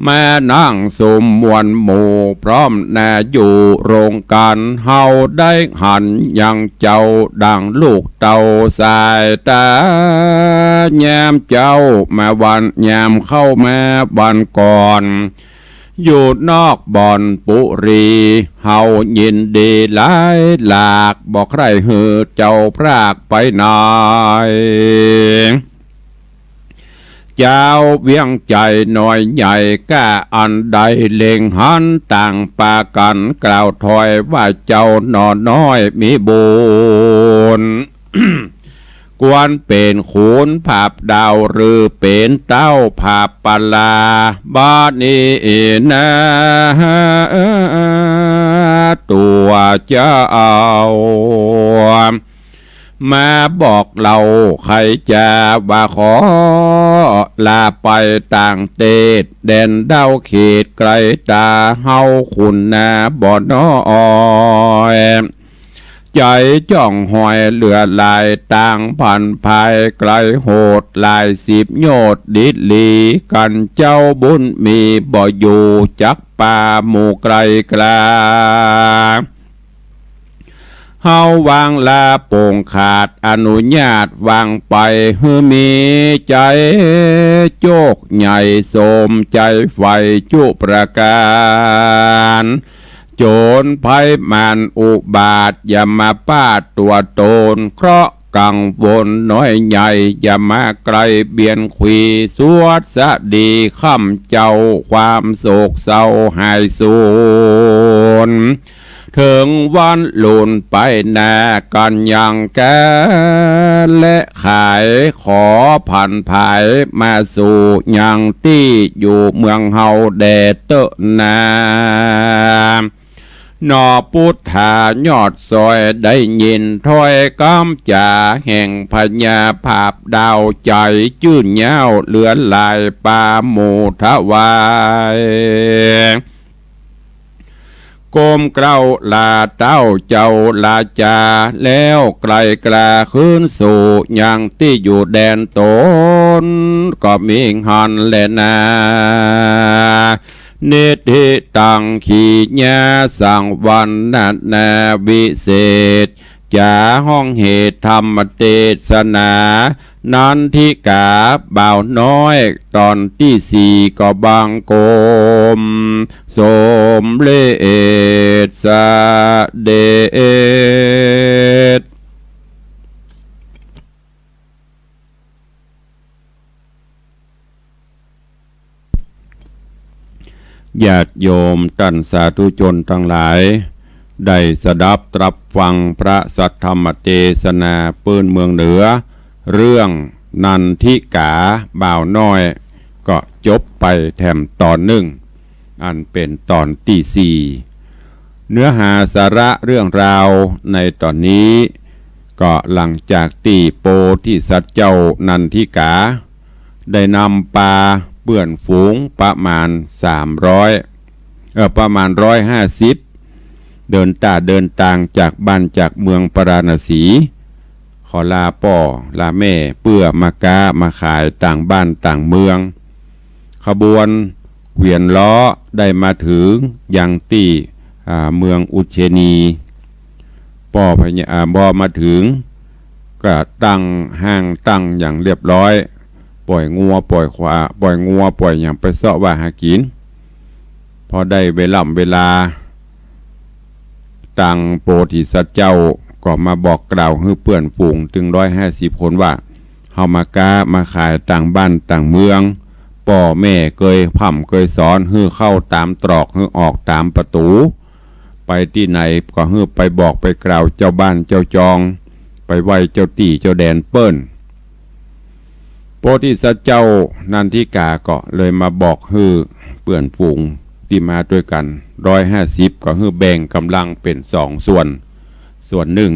มานั่งสุมมวลหมู่พร้อมหน้าอยู่โรงก๋าน เฮาได้หันยังเจ้าดั่งลูกเต้าสายต๋า ยามเจ๊ามาวันยามเข้ามาวันก่อน อยู่นอกบ่อนปุรี เฮายินดีหลายหลาก บ่ใคร่หื้อเจ้าพรากไปไหน จาวเวียงใจ๋น้อยใหญ่ ก้าอันใดเล็งหันต่างปากั๋น กล่าวถอยว่า เจ้าหน่อน้อยมีบุญ ควรเป๋นขุนผาบดาว หรือเป๋นเต้าผาบปลา บัดนี้นา ตั๋วเจ้า มาบอกเล่าไขจ๋าว่า ขอลาไปต่างเตศ แดนเด้าเขตไกลต๋า เฮาขุนนาบ่น้อย ใจ๋จ้องหอยเหลือหลาย ต่างพันภายไกลโหด หลายสิบโยชน์ดิดลี กั๋นเจ้าบุญมีบ่อยู่ จักปาหมู่ไกลกล้า เฮาวางลาโป่งขาด อนุญาตวางไป หื้อมีใจ๋โจคใหญ่ สมใจ๋ใฝ่จุประก๋าน โจรภัยมารอุบาท อย่ามาปาดตั๋วต๋น เคราะห์กังวลน้อยใหญ่ อย่ามาใกล้เบียนขี สวัสดีค่ำเจ้า ความโศกเศร้าหายสูญ เถิงวันลุนไปหน้ากั๋นยังแก้และขาย ขอผันผายมาสู่ยังตี้อยู่เมืองเฮาแด่เต๊อะนา หน่อปุทธายอดซอย ได้ยินถ้อยกำจ๋า แห่งพญาผาบดาว ใจ๋จื้นเย้าเหลือหลาย ปาหมู่ถวาย ก้มเกล้าลาเต้าเจ้าราชา แล้วไกลกล้าคืนสู่ยังตี้อยู่แดนต๋น ก็มีหั้นแลนา นิทธิตัง ขีญา สังวรรณนาวิเศษ จ๋าฮ้องเหตุธรรมเตสนา นันทิกาบ่าวน้อย ต๋อนตี้สี่ ก็บังคมสมเร็จเสด็จ ญาติโยมต้านสาธุชนตังหลาย ได้สดับตรับฟังพระสัทธรรมเตสนาปื้นเมืองเหนือ เรื่องนันทิกาบ่าวน้อย ก็จบไปแถมต๋อนนึ่ง อันเป๋นต๋อนตี้สี่ เนื้อหาสาระเรื่องราวในต๋อนนี้ ก็หลังจากตี้โพธิสัตว์เจ้านันทิกา ได้นำปาเปื้อนฝูงประมาณสามร้อย เอ่อ ประมาณร้อยห้าสิบ เดินต้าเดินตางจากบ้านจากเมืองปาราณสี ขอลาป้อลาแม่เปื้อมาก๊ามาขายต่างบ้านต่างเมือง ขบวนเกวียนล้อได้มาเถิงยังตี้ อ่า เมืองอุจเชนี ป้อพญา อ่า บ่มาเถิง ก็ตั้งฮ้างตั้งอย่างเรียบร้อย ป่อยงัวป่อยควา ป่อยงัวป่อยหยังไปเซาะว่าหากิ๋น พอได้เวล่ำเวลา ตังโพธิสัตว์เจ้าก็มาบอกกล่าวหื้อเปื้อนฝูงตึงร้อยห้าสิบคนว่า เฮามาก๊ามาขายต่างบ้านต่างเมือง ป้อแม่เกยพร่ำเกยสอนหื้อเข้าต๋ามตรอก หื้อออกต๋ามประตู๋ ไปตี้ไหนก็หื้อไปบอกไปกล่าวเจ้าบ้านเจ้าจอง ไปไหว้เจ้าตี้เจ้าแดนเปิ้น โพธิสัตว์เจ้านันทิกาก็เลยมาบอกหื้อเปื้อนฝูงตี้มาตวยกั๋นร้อยห้าสิบ ก็หื้อแบ่งก๋ำลังเป๋นสองส่วน ส่วนนึ่ง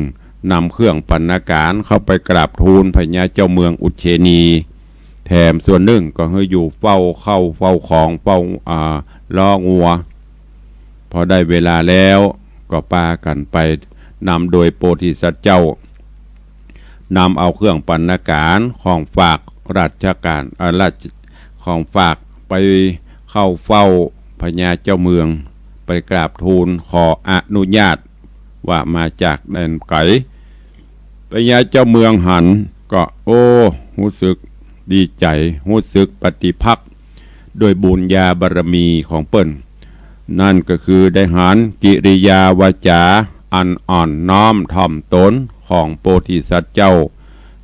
นำเครื่องบรรณาก๋ารเข้าไปกราบทูลพญาเจ้าเมืองอุจเชนี แถมส่วนนึ่งก็หื้ออยู่เฝ้าข้าวเฝ้าของ เฝ้า อ่า ล้องัว พอได้เวลาแล้วก็ปากั๋นไป นำโดยโพธิสัตว์เจ้า นำเอาเครื่องบรรณาการของฝากราชการ เอ่อ ราช ของฝากไปเข้าเฝ้าพญาเจ้าเมือง ไปกราบทูลขออนุญาตว่ามาจากแดนไก๋ พญาเจ้าเมืองหันก็ โอ้ ฮู้สึกดีใจ๋ ฮู้สึกปฏิภาค ด้วยบุญญาบารมีของเปิ้น นั่นก็คือได้หันกิริยาวาจาอันอ่อนน้อมถ่อมตนของโพธิสัตว์เจ้า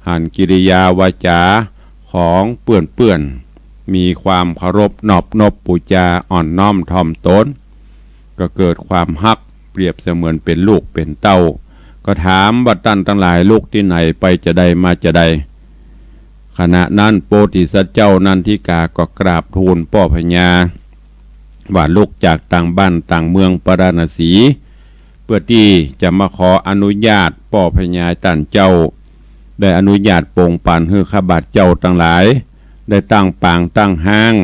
หันกิริยาวาจาของเปื้อนๆ มีความเคารพนอบนบปู๋จาอ่อนน้อมถ่อมตน ก็เกิดความฮักเปรียบเสมือนเป๋นลูกเป๋นเต้า ก็ถามว่า ต้านตังหลายลุกตี้ไหน ไปจาใดมาจาใด ขณะนั้นโพธิสัตว์เจ้านันทิกาก็กราบทูลป้อพญา ว่าลุกจากต่างบ้านต่างเมืองปาราณสี เปื้อตี้จะมาขออนุญาตป้อพญาต้านเจ้า ได้อนุญาตปงปันหื้อข้าบาทเจ้าตังหลาย ได้ตั้งปางตั้งฮ้าง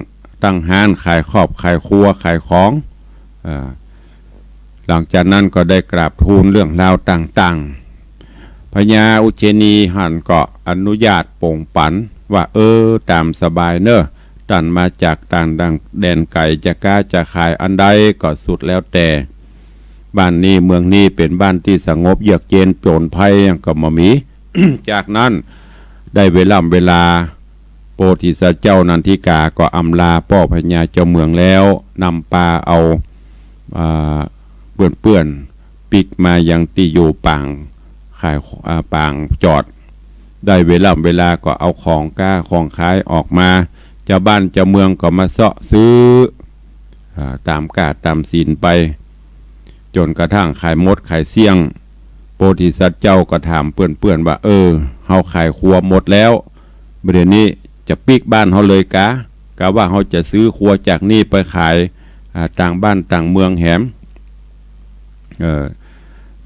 ตั้งฮ้านขายครอบขายครัวขายของ เอ่อ หลังจากนั้นก็ได้กราบทูลเรื่องราวต่างๆ พญาอุเชนีหันก็อนุญาตปงปันว่า เออ ต๋ามสบายเน่อ ต้านมาจากต่างแดนไก๋จะก๊าจะขายอันใดก็สุดแล้วแต่ บ้านนี้เมืองนี้เป๋นบ้านตี้สงบเยือกเย็น โจรภัยหยังก็บ่มี จากนั้นได้เวล่ำเวลา โพธิสัตว์เจ้านันทิกาก็อำลาป้อพญาเจ้าเมืองแล้ว นำปาเอา อ่า เปื้อนๆ ปิ๊กมายังตี้อยู่ปางขาย อ่า ปางจอด ได้เวล่ำเวลาก็เอาของก๊าของขายออกมา จาวบ้านจาวเมืองก็มาเซาะซื้อ อ่า ต๋ามก๊าต๋ามสินไป จ๋นกระทั่งขายหมดขายเสี้ยง โพธิสัตว์เจ้าก็ถามเปื้อนๆ ว่า เออ เฮาขายครัวหมดแล้ว บ่าเดี่ยวนี้จะปิ๊กบ้านเฮาเลยก๊า กาว่าเฮาจะซื้อครัวจากนี่ไปขาย อ่า ต่างบ้านต่างเมืองแหม เออ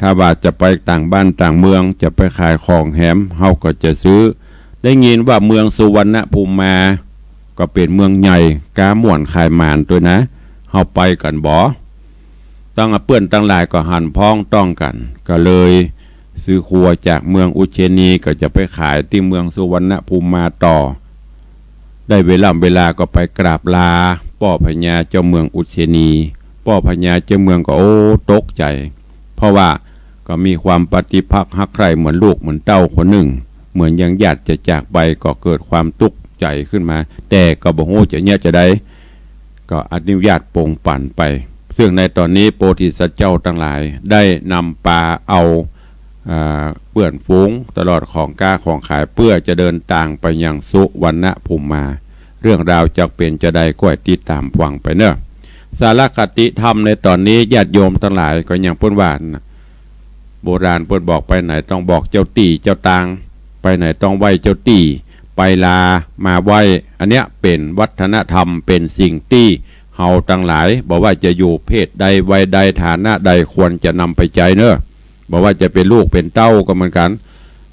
ถ้าว่าจะไปต่างบ้านต่างเมือง จะไปขายของแหม เฮาก็จะซื้อ ได้ยินว่าเมืองสุวรรณภูมิมา ก็เป๋นเมืองใหญ่ ก๊าม่วนขายหมานตวยนะ เฮาไปกั๋นบ่ ตังเปื้อนตังหลายก็หันพ้องต้องกั๋น ก็เลยซื้อครัวจากเมืองอุเชนี ก็จะไปขายตี้เมืองสุวรรณภูมิมาต่อ ได้เวล่ำเวลาก็ไปกราบลาป้อพญาเจ้าเมืองอุเชนี ป้อพญาเจ้าเมืองก็ โอ้ ตกใจ๋ เพราะว่าก็มีความปฏิภาคฮักใคร่เหมือนลูกเหมือนเต้าคนนึ่ง เหมือนยังญาติจะจากไป ก็เกิดความตุ๊กใจ๋ขึ้นมา แต่ก็บ่ฮู้จะเยียะจาใด ก็อนุญาตปงปันไป ซึ่งในต๋อนนี้โพธิสัตว์เจ้าตังหลายได้นำปาเอา อ่า เปื้อนฝูงตลอดของก๊าของขาย เปื้อจะเดินตางไปยังสุวรรณภูมิมา เรื่องราวจะเป๋นจาใดก็ให้ติดต๋ามฟังไปเน่อ สารคติธรรมในต๋อนนี้ญาติโยมตังหลายก็อย่างเปิ้นว่านะ โบราณเปิ้นบอกไปไหนต้องบอกเจ้าตี้เจ้าตาง ไปไหนต้องไหว้เจ้าตี้ ไปลามาไหว้ อันเนี้ยเป๋นวัฒนธรรม เป๋นสิ่งตี้เฮาตังหลาย บ่ว่าจะอยู่เพศใดวัยใดฐานะใดควรจะนำไปใจ๊เน่อ บ่ว่าจะเป๋นลูกเป๋นเต้าก็เหมือนกั๋น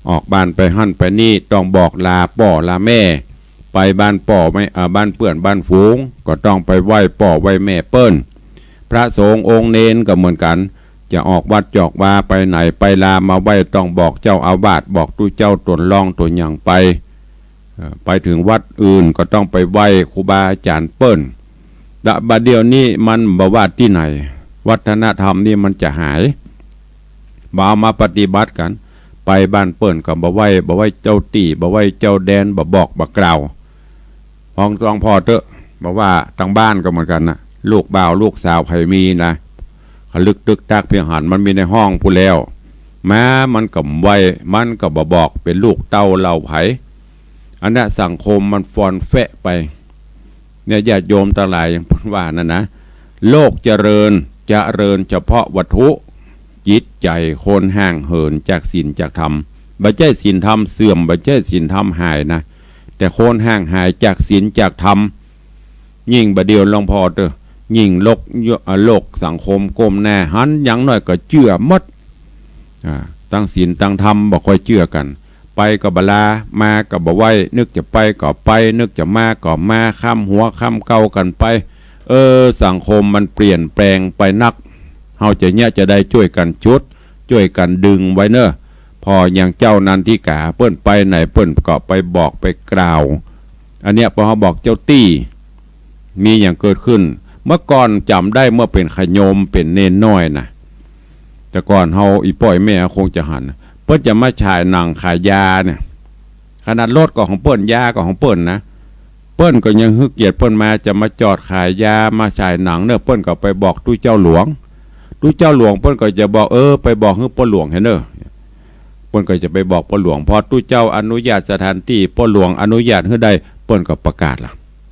ออกบ้านไปหั้นไปนี่ต้องบอกลาป้อลาแม่ ไปบ้านป้อไม่ อ่า บ้านเปื้อนบ้านฝูงก็ต้องไปไหว้ป้อไหว้แม่เปิ้น พระสงฆ์องค์เณรก็เหมือนกั๋น จะออกวัดจอกวาไปไหนไปลามาไหว้ต้องบอกเจ้าอาวาส บอกตุ๊เจ้าต๋นรองต๋นหยังไป เอ่อ ไปเถิงวัดอื่นก็ต้องไปไหว้ครูบาอาจ๋ารย์เปิ้น แต่บ่าเดี่ยวนี้มันบ่ว่าตี้ไหน วัฒนธรรมนี่มันจะหาย บ่เอามาปฏิบัติกั๋น ไปบ้านเปิ้นก็บ่ไหว้ บ่ไหว้เจ้าตี้ บ่ไหว้เจ้าแดน บ่บอกบ่กล่าว ฮ้องหลวงพ่อเต๊อะ บ่ว่าตังบ้านก็เหมือนกั๋นนะ ลูกบ่าวลูกสาวใผมีนะ เขาลึกตึกตักเพียงหันมันมีในห้องพู้นแล้ว มามันก็บ่ไหว้ มันก็บ่บอก เป๋นลูกเต้าเหล่าใผ อันเนี้ยสังคมมันฟอนแฟะไป เนี่ยญาติโยมตังหลายอย่างเปิ้นว่านั่นนะ โลกเจริญ เจริญเฉพาะวัตถุ จิตใจ๋คนห่างเหินจากศีลจากธรรม บ่ใจ้ศีลธรรมเสื่อม บ่ใจ้ศีลธรรมหายนะ แต่คนห่างหายจากศีลจากธรรม ยิ่งบ่าเดี่ยวหลวงพ่อเต๊อะ ยิ่งโลก โลกสังคมก้มหน้าหัน อย่างน้อยก็เจื้อหมด อ่า ตังศีลตังธรรมบ่ค่อยเจื้อกั๋น ไป ไปก็บ่ลา มาก็บ่ไหว้ นึกจะไปก็ไป นึกจะมาก็มา ค่ำหัวค่ำเก่ากั๋นไป เออ สังคมมันเปลี่ยนแปลงไปนัก เฮาจะเยียะจะได้จ้วยกั๋นจุด จ้วยกั๋นดึงไว้เน่อ ผ่ออย่างเจ้านันทิก๋า เปิ้นไปไหนเปิ้นก็ไปบอกไปกล่าว อันเนี้ย ปอเฮาบอกเจ้าตี้ มีอย่างเกิดขึ้น เมื่อก่อนจ๋ำได้เมื่อเป๋นขะโยมเป๋นเณรน้อยนะ แต่ก่อนเฮาอี่ป้ออี่แม่คงจะหัน เปิ้นจะมาฉายหนังขายยาเนี่ย ขนาดรถก็ของเปิ้น ยาก็ของเปิ้นนะ เปิ้นก็ยังหื้อเกียรติเปิ้นมา จะมาจอดขายยา มาฉายหนังเน่อ เปิ้นก็ไปบอกตุ๊เจ้าหลวง ตุ๊เจ้าหลวงเปิ้นก็จะบอก เออ ไปบอกหื้อป้อหลวงหั้นเน่อ เปิ้นก็จะไปบอกป้อหลวง พอตุ๊เจ้าอนุญาตสถานตี้ ป้อหลวงอนุญาตหื้อได้ เปิ้นก็ประกาศละ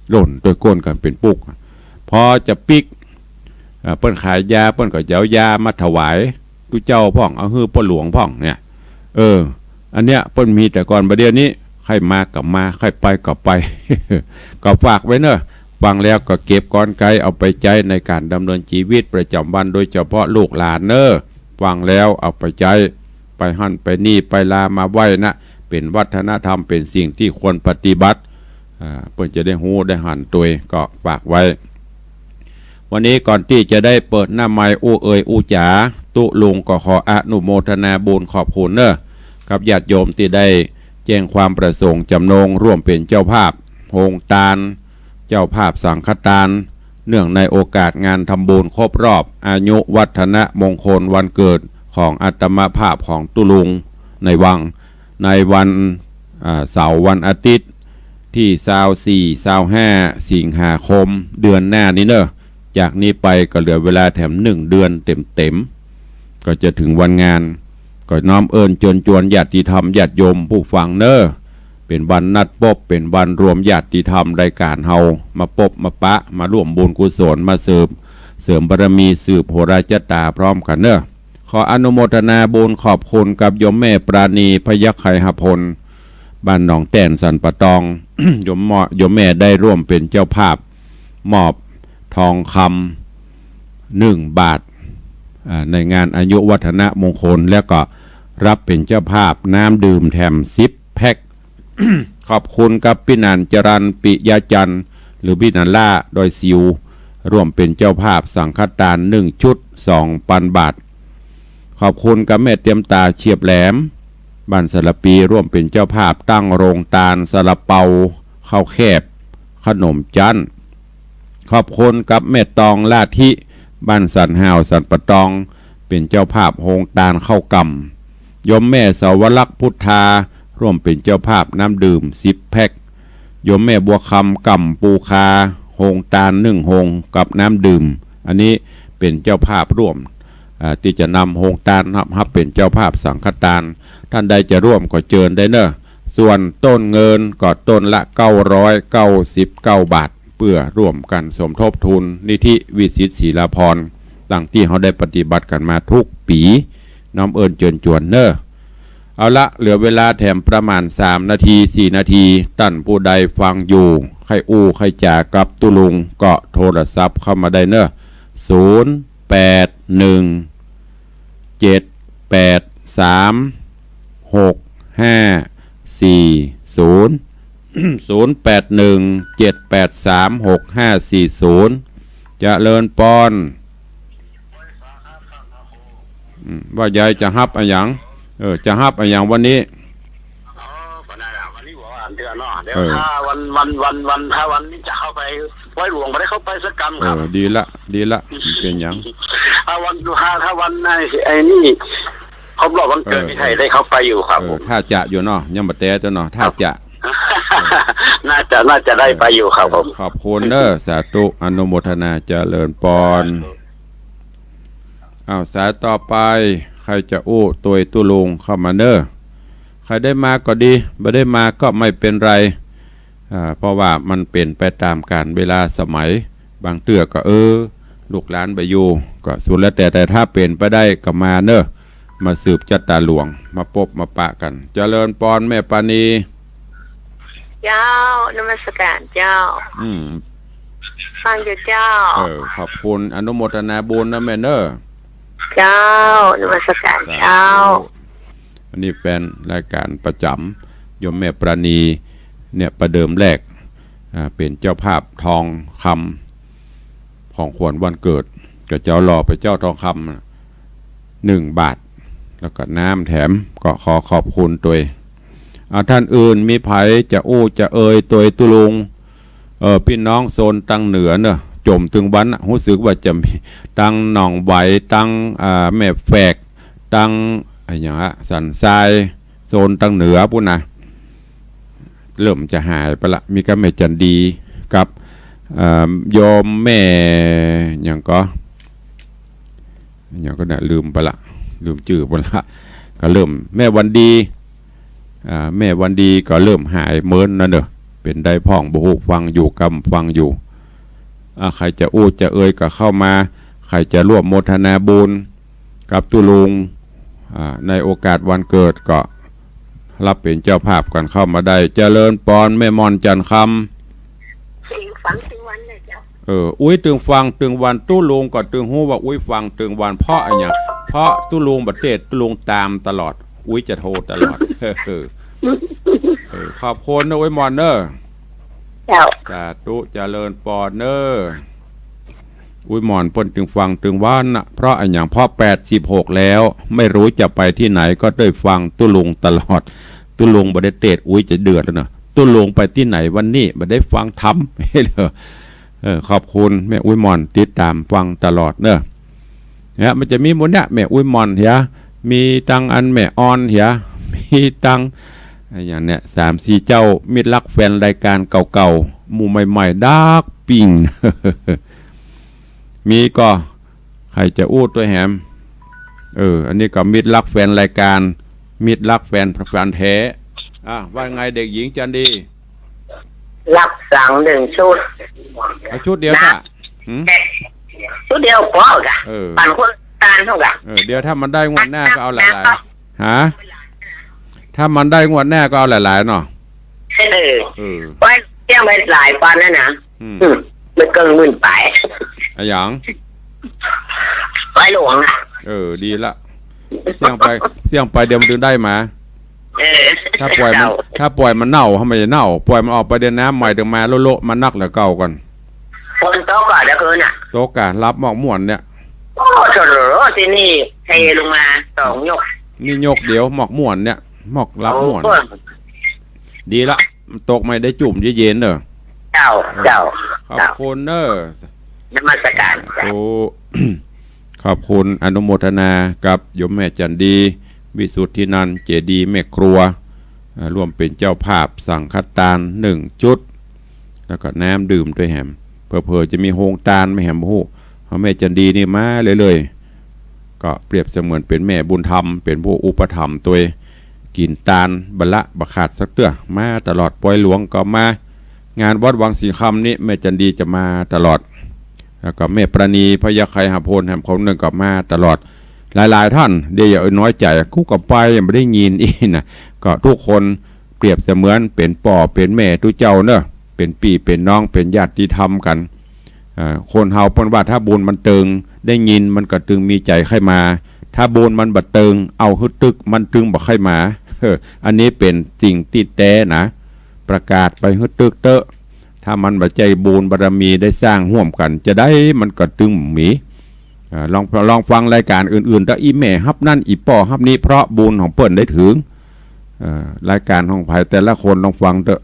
โล่นตวยก้นกั๋นเป๋นปุ๊ก พอจะปิ๊ก อ่า เปิ้นขายยา เปิ้นก็จะเอายามาถวายตุ๊เจ้าพ่อง เอาหื้อป้อหลวงพ่องเนี่ย เออ อันเนี้ยเปิ้นมีแต่ก่อน บ่าเดี่ยวนี้ใค่มาก็มา ใค่ไปก็ไป ก็ฝากไว้เน่อ ฟังแล้วก็เก็บกลไกเอาไปใจ๊ในก๋านดำเนินจีวิตประจ๋ำวัน โดยเฉพาะลูกหลานเน่อ ฟังแล้วเอาไปใจ๊ ไปหั้นไปนี่ ไปลามาไหว้นะ เป๋นวัฒนธรรม เป๋นสิ่งตี้ควรปฏิบัติ อ่า เปิ้นจะได้ฮู้ได้หันตวย ก็ฝากไว้ วันนี้ก่อนตี้จะได้เปิดหน้าไมค์อู้เอ่ยอู้จ๋า ตุ๊ลุงก็ขออนุโมทนาบุญขอบคุณเน่อ กับญาติโยมตี้ได้แจ้งความประสงค์จ๋ำนงร่วมเป๋นเจ้าภาพโฮงตาน เจ้าภาพสังฆตาน เนื่องในโอกาสงานทำบุญครบรอบอายุวัฒนมงคลวันเกิดของอาตมาภาพของตุ๊ลุงในวัง ในวัน อ่า เสาร์วันอาทิตย์ตี้ซาวสี่ ซาวห้า สิงหาคม เดือนหน้านี้เน่อ จากนี้ไปก็เหลือเวลาแถมหนึ่งเดือนเต๋มๆ ก็จะเถิงวันงาน ก็น้อมเอิ้นเจิญจวนญาติธรรมญาติโยมผู้ฟังเน่อ เป๋นวันนัดปบ เป๋นวันรวมญาติธรรมรายก๋านเฮา มาปบมาปะ มาร่วมบุญกุศล มาเสริม เสริมบารมี สืบโหราชะตาพร้อมกั๋นเน่อ ขออนุโมทนาบุญขอบคุณกับโยมแม่ปราณี พยัคฆไคหพล บ้านหนองแต้น สันป่าตอง โยมแม่ โยมแม่ได้ร่วมเป๋นเจ้าภาพ มอบทองคำหนึ่งบาท อ่า ในงานอายุวัฒนมงคล แล้วก็รับเป๋นเจ้าภาพน้ำดื่มแถมสิบแพ็ค ขอบคุณกับปี้หนานจรัญ ปิยะจันทร์ หรือปี้หนานล่า ดอยสิว ร่วมเป๋นเจ้าภาพสังฆตานหนึ่งชุด สองปันบาท ขอบคุณกับแม่เตียมต๋า เฉียบแหลม บ้านสะหละปี ร่วมเป๋นเจ้าภาพตั้งโฮงตาน ซาลาเปา ข้าวแคบ ขนมจั๊น ขอบคุณกับแม่ตอง ลาธิ บ้านสันห่าว สันป่าตอง เป๋นเจ้าภาพโฮงตานข้าวก่ำ โยมแม่สาวลักษณ์ พุทธา ร่วมเป๋นเจ้าภาพน้ำดื่มสิบแพ็ค โยมแม่บัวคำ ก่ำปูคา โฮงตานหนึ่งโฮงกับน้ำดื่ม อันนี้เป๋นเจ้าภาพร่วม อ่า ตี้จะนำโฮงตานฮับ ฮับเป๋นเจ้าภาพสังฆตาน ต้านใดจะร่วมก็เจิญได้เน่อ ส่วนต้นเงินก็ต้นละเก้าร้อยเก้าสิบเก้าบาท เปื้อร่วมกั๋นสมทบทุนนิธิวิสิตศรีลาภรณ์ ดังตี้เฮาได้ปฏิบัติกั๋นมากู้ปี๋ น้อมเอิ้นเจิญจวนเน่อ เอาละ เหลือเวลาแถมประมาณสามนาที สี่นาที ต้านผู้ใดฟังอยู่ ใค่อู้ใค่จ๋ากับตุ๊ลุง ก็โทรศัพท์เข้ามาได้เน่อ ศูนย์แปดหนึ่ง เจ็ดแปดสาม หกห้าสี่ศูนย์ ศูนย์แปดหนึ่ง เจ็ดแปดสาม หกห้าสี่ศูนย์ เจริญปอน อืม ว่าใหญ่จะฮับอะหยัง เออ จะฮับอะหยังวันนี้ อ๋อ ก็ได้ละ วันนี้บอกว่าอ่านเตือนเนาะ เดี๋ยว เออ ถ้าวัน วัน วัน วัน ถ้าวันนี้จะเข้าไป วัดหลวงไม่ได้เข้าไปสักกำครับ เออ ดีละ ดีละ เป๋นหยัง ถ้าวัน ถ้า ถ้าวันไอ้ ไอ้นี่ ครบรอบวันเกิด เออ นี่ใครได้เข้าไปอยู่ครับ เออ ผม ถ้าจะอยู่เนาะ ยังบ่แต๊เจ้าเนาะ ถ้าจะ น่าจะ น่าจะได้ไปอยู่ครับผม เออ ขอบคุณเน่อ สาธุ อนุโมทนา เจริญปอน อ้าว สายต่อไป ใครจะอู้ตวยตุ๊ลุงเข้ามาเน่อ ใครได้มาก็ดี บ่ได้มาก็ไม่เป๋นไร อ่า เพราะว่ามันเป๋นไปต๋ามกาลเวลาสมัย บางเตื้อก็ เออ ลูกหลานบ่อยู่ ก็สุดแล้วแต่ แต่ถ้าเป๋นไปได้ก็มาเน่อ มาสืบจะต๋าหลวง มาปบมาปะกั๋น เจริญปอนแม่ปานี เจ้า นมัสก๋านเจ้า อืม ฟังอยู่เจ้า เออ ขอบคุณ อนุโมทนาบุญนะแม่เน่อ เจ้า นมัสก๋านเจ้า สาธุ อันนี้แฟนรายการประจ๋ำ โยมแม่ปราณีเนี่ย ประเดิมแรก อ่า เป๋นเจ้าภาพทองคำของขวัญวันเกิด ก็จะเอาหล่อไปเจ้าทองคำน่ะ หนึ่งบาท แล้วก็น้ำแถม ก็ขอขอบคุณตวย อ่า ท่านอื่นมีใผจะอู้จะเอ่ยตวยตุ๊ลุง เออ ปี้น้องโซนตังเหนือเนอะ จ๋มตึงวันน่ะ ฮู้สึกว่าจะมีตังหนองไหว ตัง อ่า แม่แฝก ตัง อะหยังอะ สันทราย โซนตังเหนือปู้นนะ เริ่มจะหายไปละ มีกับแม่จันดีกับ เอ่อ โยมแม่หยังก่อ หยังก่อเนี่ย ลืมไปละ ลืมจื้อไปละ ก็เริ่ม แม่วันดี อ่า แม่วันดีก็เริ่มหายเมินแล้วเนอะ เป๋นใดพ่องบ่ฮู้ ฟังอยู่ กำฟังอยู่ อ่า ใผจะอู้จะเอ่ยก็เข้ามา ใผจะร่วมโมทนาบุญกับตุ๊ลุง อ่า ในโอกาสวันเกิดก็รับเป๋นเจ้าภาพกั๋นเข้ามาได้ เจริญปอน แม่ม่อนจันทร์คำ ตึงฟังตึงวันเลยเจ้า เออ อุ๊ย ตึงฟังตึงวัน ตุ๊ลุงก็ตึงฮู้ว่าอุ๊ยฟังตึงวัน เพราะอะหยัง เพราะตุ๊ลุงบ่เตด ตุ๊ลุงต๋ามตลอด อุ๊ยจะโทรตลอด เออ เออ ขอบคุณนะอุ๊ยม่อนเนอะ เจ้า สาธุ เจริญปอนเนอะ อุ๊ยม่อนเปิ้นตึงฟังตึงวันน่ะ เพราะอะหยัง เพราะแปดสิบหกแล้ว ไม่รู้จะไปตี้ไหน ก็ได้ฟังตุ๊ลุงตลอด ตุ๊ลุงบ่ได้เตด อุ๊ยจะเดือดแล้วเนอะ ตุ๊ลุงไปตี้ไหนวันนี้ บ่ได้ฟังธรรม เออ ขอบคุณแม่อุ๊ยม่อน ติดต๋ามฟังตลอดเนอะ เนี่ย มันจะมีหมู่เนี่ย แม่อุ๊ยม่อนเหีย มีตังอันแม่ออนเหีย มีตังอะหยังเนี่ย สามสี่เจ้า มิตรรักแฟนรายการเก่าๆ หมู่ใหม่ๆ ดักปิ้ง มีก่อ ใผจะอู้ตวยแหม เออ อันนี้ก็มิตรรักแฟนรายการ มิตรรักแฟน แฟนแท้ อ่ะ ว่าไงเด็กหญิงจันดี รับสั่งหนึ่งชุด เอาชุดเดียวจ้ะ หืม ชุดเดียวพอกะ เออ ปันคนตานเท่ากะ เออ เดี๋ยวถ้ามันได้งวดหน้าก็เอาหลายๆ ฮะ ถ้ามันได้งวดหน้าก็เอาหลายๆ เนาะ เออ เออ ไว้เสี่ยงไปหลายปันนะนะ อืม อืม มันเกินหมื่นปลาย อะหยัง ไว้หลวงอะ เออ ดีละ เสี่ยงไป เสี่ยงไปเดี๋ยวมันตึงได้มา เออ ถ้าปล่อยมัน เจ้า ถ้าปล่อยมันเน่า ทำไมจะเน่า ปล่อยมันออกไปเดี๋ยวน้ำใหม่ตึงมาโละๆ มานักเหลือเก่าก่อน ฝนตกก่อนเดี๋ยวคืนน่ะ ตกกะ รับหมอกม่วนเนี่ย โอ้โถ ตี้นี่เทลงมาสองหยก นี่หยกเดียว หมอกม่วนเนี่ย หมอกรับม่วน โอ้ ดีละ ตกไม่ได้จุ่มเย็นๆ เนอะ เจ้า เออ เจ้า ขอบคุณเนอะ นมัสการ สาธุ ขอบคุณ อนุโมทนากับโยมแม่จันดี วิสุทธินันท์ เจดีย์แม่ครัว อ่า ร่วมเป๋นเจ้าภาพสังฆตานหนึ่งชุด แล้วก็น้ำดื่มตวยแหม เผลอๆ จะมีโฮงตานไหมแหม บ่ฮู้ เอาแม่จันดีนี่มาเรื่อยๆ ก็เปรียบเสมือนเป๋นแม่บุญธรรม เป๋นผู้อุปถัมภ์ตวย กิ๋นตานบ่ละบ่ขาดสักเตื้อ มาตลอด ปอยหลวงก็มา งานวัดวังสิงห์คำนี่แม่จันดีจะมาตลอด แล้วก็แม่ปราณี พญาไคหับโพนแหมคนนึ่งก็มาตลอด หลายๆ ต้าน เดี๋ยวอย่าน้อยใจ๋ กูก็ไปยังบ่ได้ยินอี้นะ ก็ทุกคนเปรียบเสมือนเป๋นป้อเป๋นแม่ตุ๊เจ้าเนอะ เป๋นปี้เป๋นน้อง เป๋นญาติธรรมกั๋น อ่า คนเฮาเปิ้นว่าถ้าบุญมันเติง ได้ยินมันก็ตึงมีใจ๋ใค่มา ถ้าบุญมันบ่เติง เอาหื้อตึก มันตึงบ่ใค่มา เออ อันนี้เป๋นสิ่งตี้แต๊นะ ประกาศไปหื้อตึกเต๊อะ ถ้ามันบ่ใจ้บุญบารมีได้สร้างฮ่วมกั๋น จาใดมันก็ตึงมี อ่า ลอง ลองฟังรายการอื่นๆ เต๊อะ อี่แม่ฮับนั่น อี่ป้อฮับนี้ เพราะบุญของเปิ้นได้เถิง เอ่อ รายการของใผแต่ละคนลองฟังเต๊อะ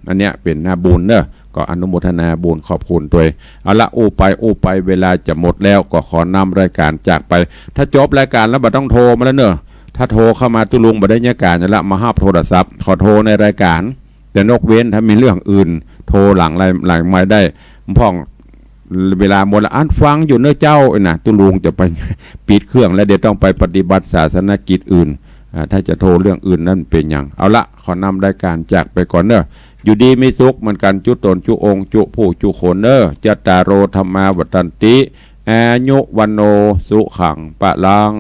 อันเนี้ยเป๋นนาบุญเนอะ ก็อนุโมทนาบุญขอบคุณตวย เอาละ อู้ไปอู้ไปเวลาจะหมดแล้ว ก็ขอนำรายการจากไป ถ้าจบรายการแล้วบ่ต้องโทรมาแล้วเนอะ ถ้าโทรเข้ามาตุ๊ลุงบ่ได้เยียะก๋านแล้ว มาฮับโทรศัพท์ ขอโทรในรายการ แต่ยกเว้นถ้ามีเรื่องอื่น โทรหลังไลน์ หลังไมค์ได้ พ่อง เวลาหมดละ อันฟังอยู่เนอะเจ้า เอ้ยนะ ตุ๊ลุงจะไปปิดเครื่องแล้ว เดี๋ยวต้องไปปฏิบัติศาสนกิจอื่น อ่า ถ้าจะโทรเรื่องอื่นนั่นเป๋นหยัง เอาละ ขอนำรายการจากไปก่อนเนอะ อยู่ดีมีสุขเหมือนกั๋น จุ๊ต๋นจุ๊องค์ จุ๊ผู้จุ๊คนเนอะ จัตตาโร ธัมมา วัฑฒันติ อายุ วัณโณ สุขัง พลัง